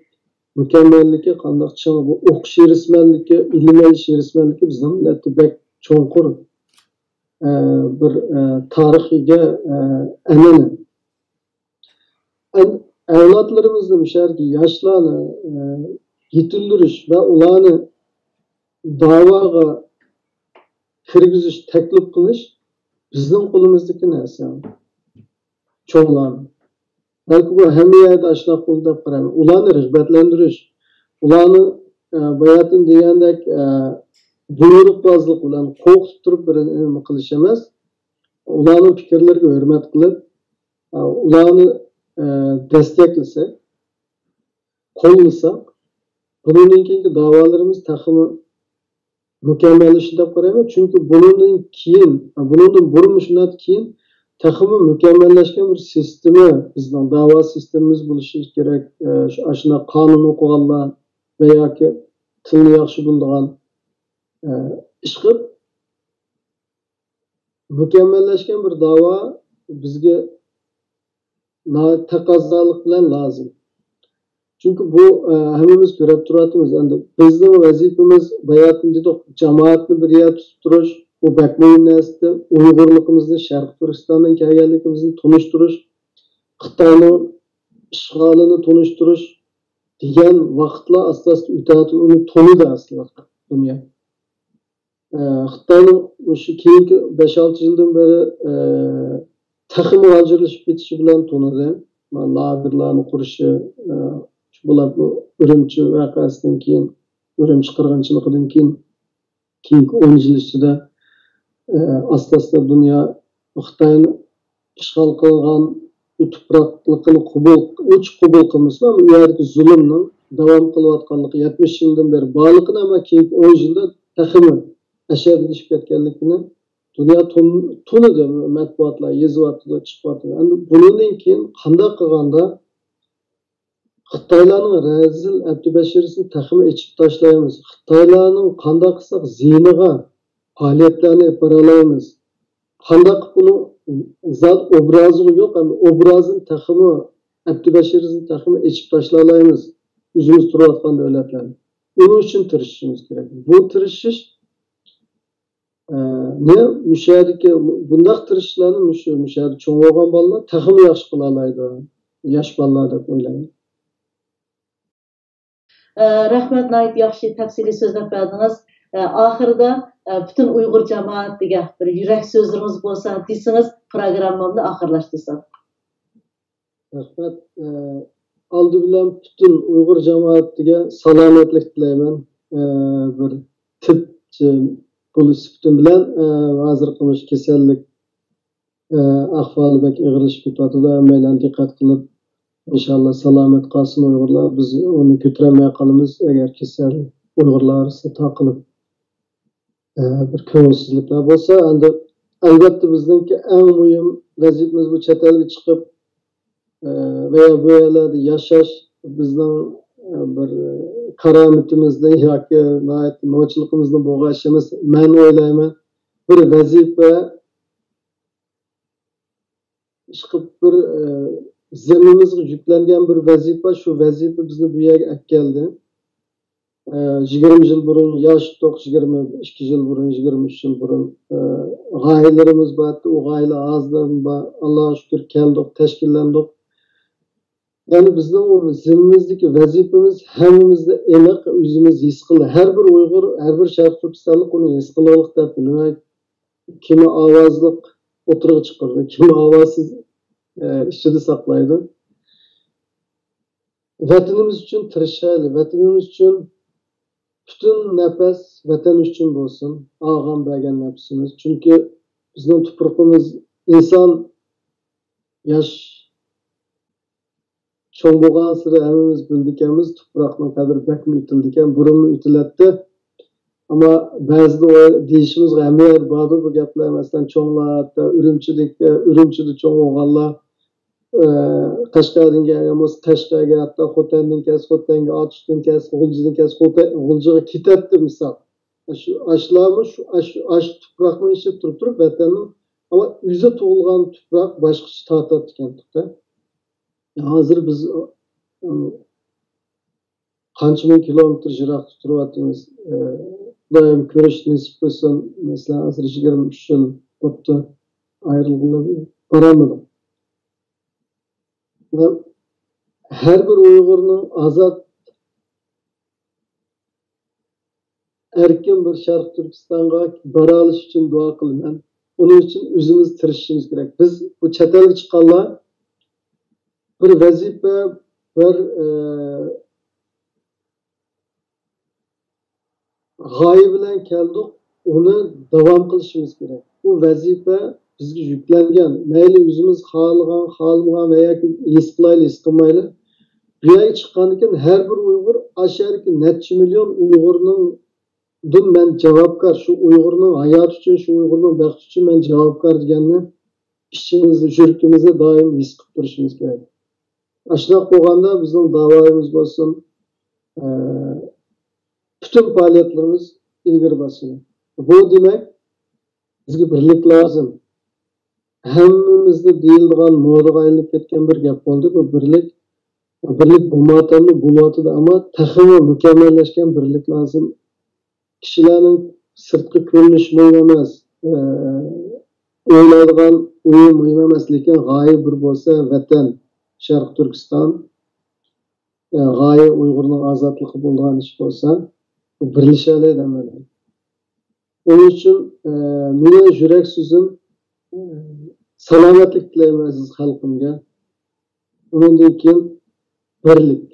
مۇكەممەللىكى، قانداق چىڭ، بۇ ئوقۇش ھېرىسمەنلىكى، ئىلىم ئېلىش ھېرىسمەنلىكى بىزنىڭ مىللەتتە بەك چوڭقۇر. ئە، بىر، ئە، تارىخىي ئە، ئەنئەنە. ئەن-، ئەۋلادلىرىمىزنى، مۇشۇ يەردىكى ياشلارنى، ئە، يېتىلدۈرۈش ۋە ئۇلارنى داۋاغا كىرگۈزۈش، تەكلىپ قىلىش بىزنىڭ قولىمىزدىكى نەرسە. چوڭلار. بەلكى بۇ ھەممە يەردە ئاشۇنداق بولىدۇ دەپ قارايمەن. ئۇلارنى رىغبەتلەندۈرۈش، ئۇلارنى، ئە، باياتىن دېگەندەك، ئە، بۇيرۇقبازلىق بىلەن قورقۇتۇپ تۇرۇپ بىر نېمە قىلىش ئەمەس. ئۇلارنىڭ پىكىرلىرىگە ھۆرمەت قىلىپ، ئە، ئۇلارنى، ئە، دەستەكلىسەك، قوللىساق، بۇنىڭدىن كېيىنكى داۋالىرىمىز تېخىمۇ مۇكەممەللىشىدۇ دەپ قارايمەن. چۈنكى بۇنىڭدىن كېيىن، بۇنىڭدىن بۇرۇن شۇنداق كېيىن تېخىمۇ مۇكەممەللەشكەن بىر سىستېما، بىزنىڭ داۋا سىستېمىمىز بولۇشى كېرەك. ئە، شۇ، ئاشۇنداق قانۇن ئوقۇغانلار ۋە ياكى تىلنى ياخشى بىلىدىغان، ئە، ئىشقىلىپ، مۇكەممەللەشكەن بىر داۋا بىزگە ناھايىتى تەقەززالىق بىلەن لازىم. چۈنكى بۇ، ئە، ھەممىمىز كۆرۈپ تۇرۇۋاتىمىز. ئەمدى بىزنىڭ ۋەزىپىمىز، باياتىن دېدۇق، جامائەتنى بىر يەردە تۇتۇپ تۇرۇش، بۇ بەك مۇھىم نەرسە. ئۇيغۇرلۇقىمىزنى، شەرقىي تۈركىستاندىن كەلگەنلىكىمىزنى تونۇشتۇرۇش، خىتاينىڭ ئىشغالىنى تونۇشتۇرۇش دېگەن ۋاقىتلار ئاستا-ئاستا ئۆتۈۋاتىدۇ. ئۇنى تونۇدى ئەسلى دۇنيا. ئە، خىتاينىڭ مۇشۇ كېيىنكى بەش-ئالتە يىلدىن بېرى، ئە، تېخىمۇ غالجىرلىشىپ كېتىشى بىلەن تونۇدى. مانا لاگېرلارنى قۇرۇشى، ئە، شۇ بولۇپ بۇ ئۈرۈمچى ۋەقەسىدىن كېيىن، ئۈرۈمچى قىرغىنچىلىقىدىن كېيىن، كېيىنكى ئون يىل ئىچىدە، ئە، ئاستا-ئاستا دۇنيا خىتاينى ئىشغال قىلغان بۇ تۇپراقلىقىنى قوبۇل، ئۇنچە قوبۇل قىلمىسىلا، ئۇ يەردىكى زۇلۇمنىڭ داۋام قىلىۋاتقانلىقى، يەتمىش يىلدىن بېرى بارلىقىنى، ئەمما كېيىنكى ئون يىلدا تېخىمۇ ئەشەددىيلىشىپ كەتكەنلىكىنى دۇنيا تون-، تونۇدى، مەتبۇئاتلار يېزىۋاتىدۇ، چىقىۋاتىدۇ. ئەمدى بۇنىڭدىن كېيىن قانداق قىلغاندا خىتايلارنىڭ رەزىل ئەبدۇبەشىرىسىنى تېخىمۇ ئېچىپ تاشلايمىز؟ خىتايلارنىڭ قانداق قىلساق زىيىنىغا پائالىيەتلەرنى ئېلىپ بارالايمىز؟ قانداق قىلىپ ئۇنىڭ زات ئوبرازىغا يوق، ئەمدى ئوبرازىنى تېخىمۇ، ئەبدۇبەشىرىسىنى تېخىمۇ ئېچىپ تاشلالايمىز؟ ئۆزىمىز تۇرۇۋاتقان دۆلەتلەرنى. ئۇنىڭ ئۈچۈن تىرىشىشىمىز كېرەك. بۇ تىرىشىش ئە، نە مۇشۇ يەردىكى بۇنداق تىرىشىشلارنى مۇشۇ، مۇشۇ يەردە چوڭ بولغان بالىلار تېخىمۇ ياخشى قىلالايدۇ، ياش بالىلار دەپ ئويلايمەن. ئە، رەھمەت، ناھايىتى ياخشى تەپسىلىي سۆزلەپ بەردىڭىز. ئە، ئاخىرىدا، ئە، پۈتۈن ئۇيغۇر جامائىتىگە بىر يۈرەك سۆزلىرىڭىز بولسا دېسىڭىز، پروگراممامنى ئاخىرلاشتۇرسام. رەھمەت. ئە، ئالدى بىلەن پۈتۈن ئۇيغۇر جامائىتىگە سالامەتلىك تىلەيمەن. ئە، بىر تىپ بولۇش سۈپىتىم بىلەن، ئە، ھازىرقى مۇشۇ كېسەللىك، ئە، ئەھۋالى بەك ئېغىرلىشىپ كېتىۋاتىدۇ. ھەممەيلەن دىققەت قىلىپ، ئىنشاللا سالامەت قالسۇن ئۇيغۇرلار. بىز ئۇنى كۆتۈرەلمەي قالىمىز، ئەگەر كېسەل ئۇيغۇرلار ئارىسىدا تارقىلىپ، ئە، بىر كۆڭۈلسىزلىكلەر بولسا، ئەمدى ئەلۋەتتە بىزنىڭكى ئەڭ مۇھىم ۋەزىپىمىز بۇ چەت ئەلگە چىقىپ، ئە، ۋە بۇ يەرلەردە ياشاش بىزنىڭ، ئە، بىر، ئە، كارامىتىمىزنى ياكى ناھايىتى نوچىلىقىمىزنى بوغاش ئەمەس. مەن ئويلايمەن، بىر ۋەزىپە، ئىشقىلىپ بىر، ئە، زىممىمىزغا يۈكلەنگەن بىر ۋەزىپە، شۇ ۋەزىپە بىزنى بۇ يەرگە ئەكەلدى. ئە، يىگىرمە يىل بۇرۇن ياش ئىدۇق، يىگىرمە ئىككى يىل بۇرۇن، يىگىرمە ئۈچ يىل بۇرۇن، ئە، غايىلىرىمىز بار ئىدى، ئۇ غايىلەر ھازىرمۇ بار. ئاللاغا شۈكۈر، كەلدۇق، تەشكىللەندۇق. يەنى بىزنىڭ ئۇ زىممىمىزدىكى ۋەزىپىمىز ھەممىمىزدە ئېنىق، ئۆزىمىز ھېس قىلدى. ھەر بىر ئۇيغۇر، ھەر بىر شەرقىي تۈركىستانلىق ئۇنى ھېس قىلغۇلۇق دەپ بىلمەي، كىم ئاۋازلىق ئوتتۇرىغا چىقىرىدۇ، كىم ئاۋازسىز، ئە، ئىچىدە ساقلايدۇ. ۋەتىنىمىز ئۈچۈن تىرىشايلى، ۋەتىنىمىز ئۈچۈن پۈتۈن نەپەس ۋەتەن ئۈچۈن بولسۇن، ئاغام بەرگەن نەپىسىمىز. چۈنكى بىزنىڭ تۇپرىقىمىز، ئىنسان ياش چوڭ بولغانسېرى ھەممىمىز بىلىدىكەنمىز، تۇپراقنىڭ قەدرى بەكمۇ ئېيتىلىدىكەن، بۇرۇنمۇ ئېيتىلەتتى. ئەمما بەزىدە ئۇ دېيىشىمىزغا ھەممە يەردە باردۇ بۇ گەپلەر. مەسىلەن، چوڭلار، ھەتتا ئۈرۈمچىدىكى، ئۈرۈمچىدە چوڭ بولغانلار، ئە، قەشقەردىن كەلگەن بولسا، قەشقەرگە، ھەتتا خوتەندىن كەلسە خوتەنگە، ئاتۇشتىن كەلسە، غۇلجىدىن كەلسە خوتەن، غۇلجىغا كېتەتتى مىسال. شۇ ئاشلارمۇ شۇ، ئاش، ئاش تۇپراقنىڭ ئىچىدە تۇرۇپ، تۇرۇپ ۋەتەننىڭ، ئەمما ئۆزى تۇغۇلغان تۇپراق باشقىچە تارتاتتىكەن. ھازىر بىز، ئە، قانچە مىڭ كىلومېتىر يىراقتا تۇرۇۋاتىمىز. ئە، خۇدايىم كۆرۈش نېسىپ قىلسۇن. مەسىلەن، ھازىر يىگىرمە ئۈچ يىل بوپتۇ. ئايرىلغىلى بارالمىدۇق. ھەر بىر ئۇيغۇرنىڭ ئازاد، ئەركىن بىر شەرقىي تۈركىستانغا بارالىشى ئۈچۈن دۇئا قىلىمەن. ئۇنىڭ ئۈچۈن ئۆزىمىز تىرىشىشىمىز كېرەك. بىز بۇ چەت ئەلگە چىققانلار بىر ۋەزىپە، بىر، ئە، غايە بىلەن كەلدۇق، ئۇنى داۋام قىلىشىمىز كېرەك. بۇ ۋەزىپە بىزگە يۈكلەنگەن. مەيلى ئۆزىمىز خالىغان، خالىمىغان ۋە ياكى ھېس قىلايلى، ھېس قىلمايلى. بۇ يەرگە چىققاندىن كېيىن ھەر بىر ئۇيغۇر، ئاشۇ يەردىكى نەچچە مىليون ئۇيغۇرنىڭدىن مەن جاۋابكار، شۇ ئۇيغۇرنىڭ ھاياتى ئۈچۈن، شۇ ئۇيغۇرنىڭ بەختى ئۈچۈن مەن جاۋابكار دېگەننى ئىچىمىزدە، يۈرىكىمىزدە دائىم ھېس قىلىپ تۇرۇشىمىز كېرەك. ئاشۇنداق بولغاندا بىزنىڭ داۋايىمىز بولسۇن، ئە، پۈتۈن پائالىيەتلىرىمىز ئىلگىرى باسىدۇ. بۇ دېمەك، بىزگە بىرلىك لازىم. ھەممىمىزدە دېيىلىدىغان، مودىغا ئايلىنىپ كەتكەن بىر گەپ بولدى. بۇ بىرلىك، بىرلىك بولمايۋاتامدۇ؟ بولۇۋاتىدۇ، ئەمما تېخىمۇ مۇكەممەللەشكەن بىرلىك لازىم. كىشىلەرنىڭ سىرتقى كۆرۈنۈشى مۇھىم ئەمەس، ئە، ئويلايدىغان ئويى مۇھىم ئەمەس، لېكىن غايە بىر بولسا، ۋەتەن، شەرقىي تۈركىستان، ئە، غايە ئۇيغۇرنىڭ ئازادلىقى بولىدىغان ئىش بولسا، بىرلىشەلەيدۇ ھەممەيلەن. ئۇنىڭ ئۈچۈن، ئە، مېنىڭ يۈرەك سۆزۈم، ئە، سالامەتلىك تىلەيمەن ئەزىز خەلقىمگە. ئۇنىڭدىن كېيىن بىرلىك،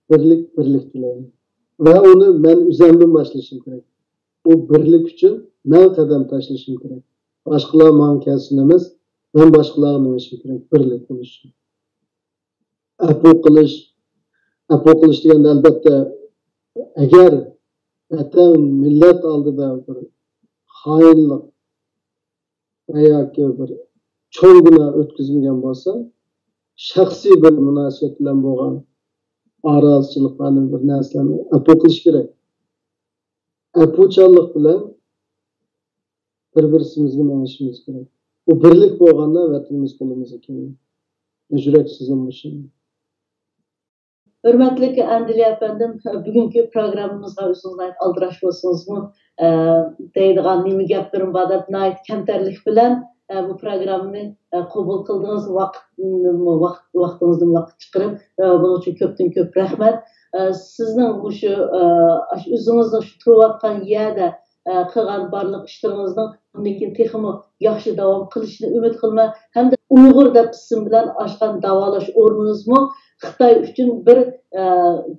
بىرلىك، بىرلىك تىلەيمەن. ۋە ئۇنى مەن ئۆزۈمدىن باشلىشىم كېرەك. بۇ بىرلىك ئۈچۈن مەن قەدەم تاشلىشىم كېرەك. باشقىلار ماڭا كەلسۇن ئەمەس، مەن باشقىلارغا مېڭىشىم كېرەك، بىرلىك بولۇش ئۈچۈن. ئەپۇ قىلىش، ئەپۇ قىلىش دېگەندە، ئەلبەتتە، ئەگەر ۋەتەن، مىللەت ئالدىدا بىر خائىنلىق ۋە ياكى بىر چوڭ گۇناھ ئۆتكۈزمىگەن بولسا، شەخسىي بىر مۇناسىۋەت بىلەن بولغان ئارازىچىلىقلارنى، بىر نەرسىلەرنى ئەپۇ قىلىش كېرەك. ئەپۇچانلىق بىلەن بىر-بىرسىمىزگە مېڭىشىمىز كېرەك. بۇ بىرلىك بولغاندا ۋەتىنىمىز قولىمىزدا كېلىدۇ. يۈرەك سۆزۈم مۇشۇ. ھۆرمەتلىك ئەندىلىيە ئەپەندىم، بۈگۈنكى پروگراممىمىزغا ئۆزىڭىز ناھايىتى ئالدىراش بولسىڭىزمۇ، ئە، دەيدىغان نېمە گەپلىرىم بار دەپ ناھايىتى كەمتەرلىك بىلەن، ئە، بۇ پروگراممىنى، ئە، قوبۇل قىلدىڭىز. ۋاقىت، ۋاقىت، ۋاقتىڭىزدىن ۋاقىت چىقىرىپ، ئە، بۇنىڭ ئۈچۈن كۆپتىن كۆپ رەھمەت. ئە، سىزنىڭ مۇشۇ، ئە، ئاشۇ ئۆزىڭىزنىڭ شۇ تۇرۇۋاتقان يەردە، ئە، قىلغان بارلىق ئىشلىرىڭىزنىڭ بۇندىن كېيىن تېخىمۇ ياخشى داۋام قىلىشىنى ئۈمىد قىلىمەن. ھەمدە ئۇيغۇر دەپ ئىسىم بىلەن ئاچقان داۋالاش ئورنىڭىزمۇ خىتاي ئۈچۈن بىر، ئە،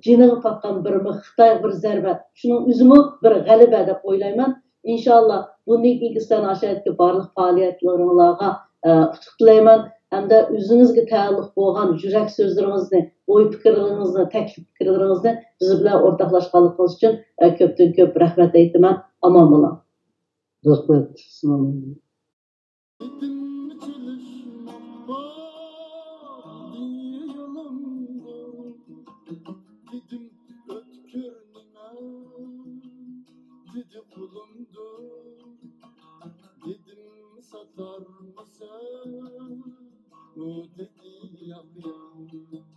جېنىغا پاتقان بىر مىخ، خىتايغا بىر زەربە. شۇنىڭ ئۆزىمۇ بىر غەلىبە دەپ ئويلايمەن. ئىنشاللا، بۇندىن كېيىنكى سىلەرنىڭ ئاشۇ يەردىكى بارلىق پائالىيەتلىرىڭلارغا، ئە، ئۇتۇق تىلەيمەن. ھەمدە ئۆزىڭىزگە تەئەللۇق بولغان يۈرەك سۆزلىرىڭىزنى، ئوي پىكىرلىرىڭىزنى، تەكلىپ پىكىرلىرىڭىزنى بىز بىلەن ئورتاقلاشقانلىقىڭىز ئۈچۈن، ئە، كۆپتىن كۆپ رەھمەت ئېيتىمەن. ئامان بولۇڭ. رەھمەت. ئەسسالامۇ ئەلەيكۇم. دېدىم، چېلىشماقتا يولۇمدۇر. دېدىم، ئۆتكۈر نېمە؟ دېدى، قولۇمدۇر. دېدىم، ساتارمىسەن؟ ئۇ دېدى، ياق، ياق.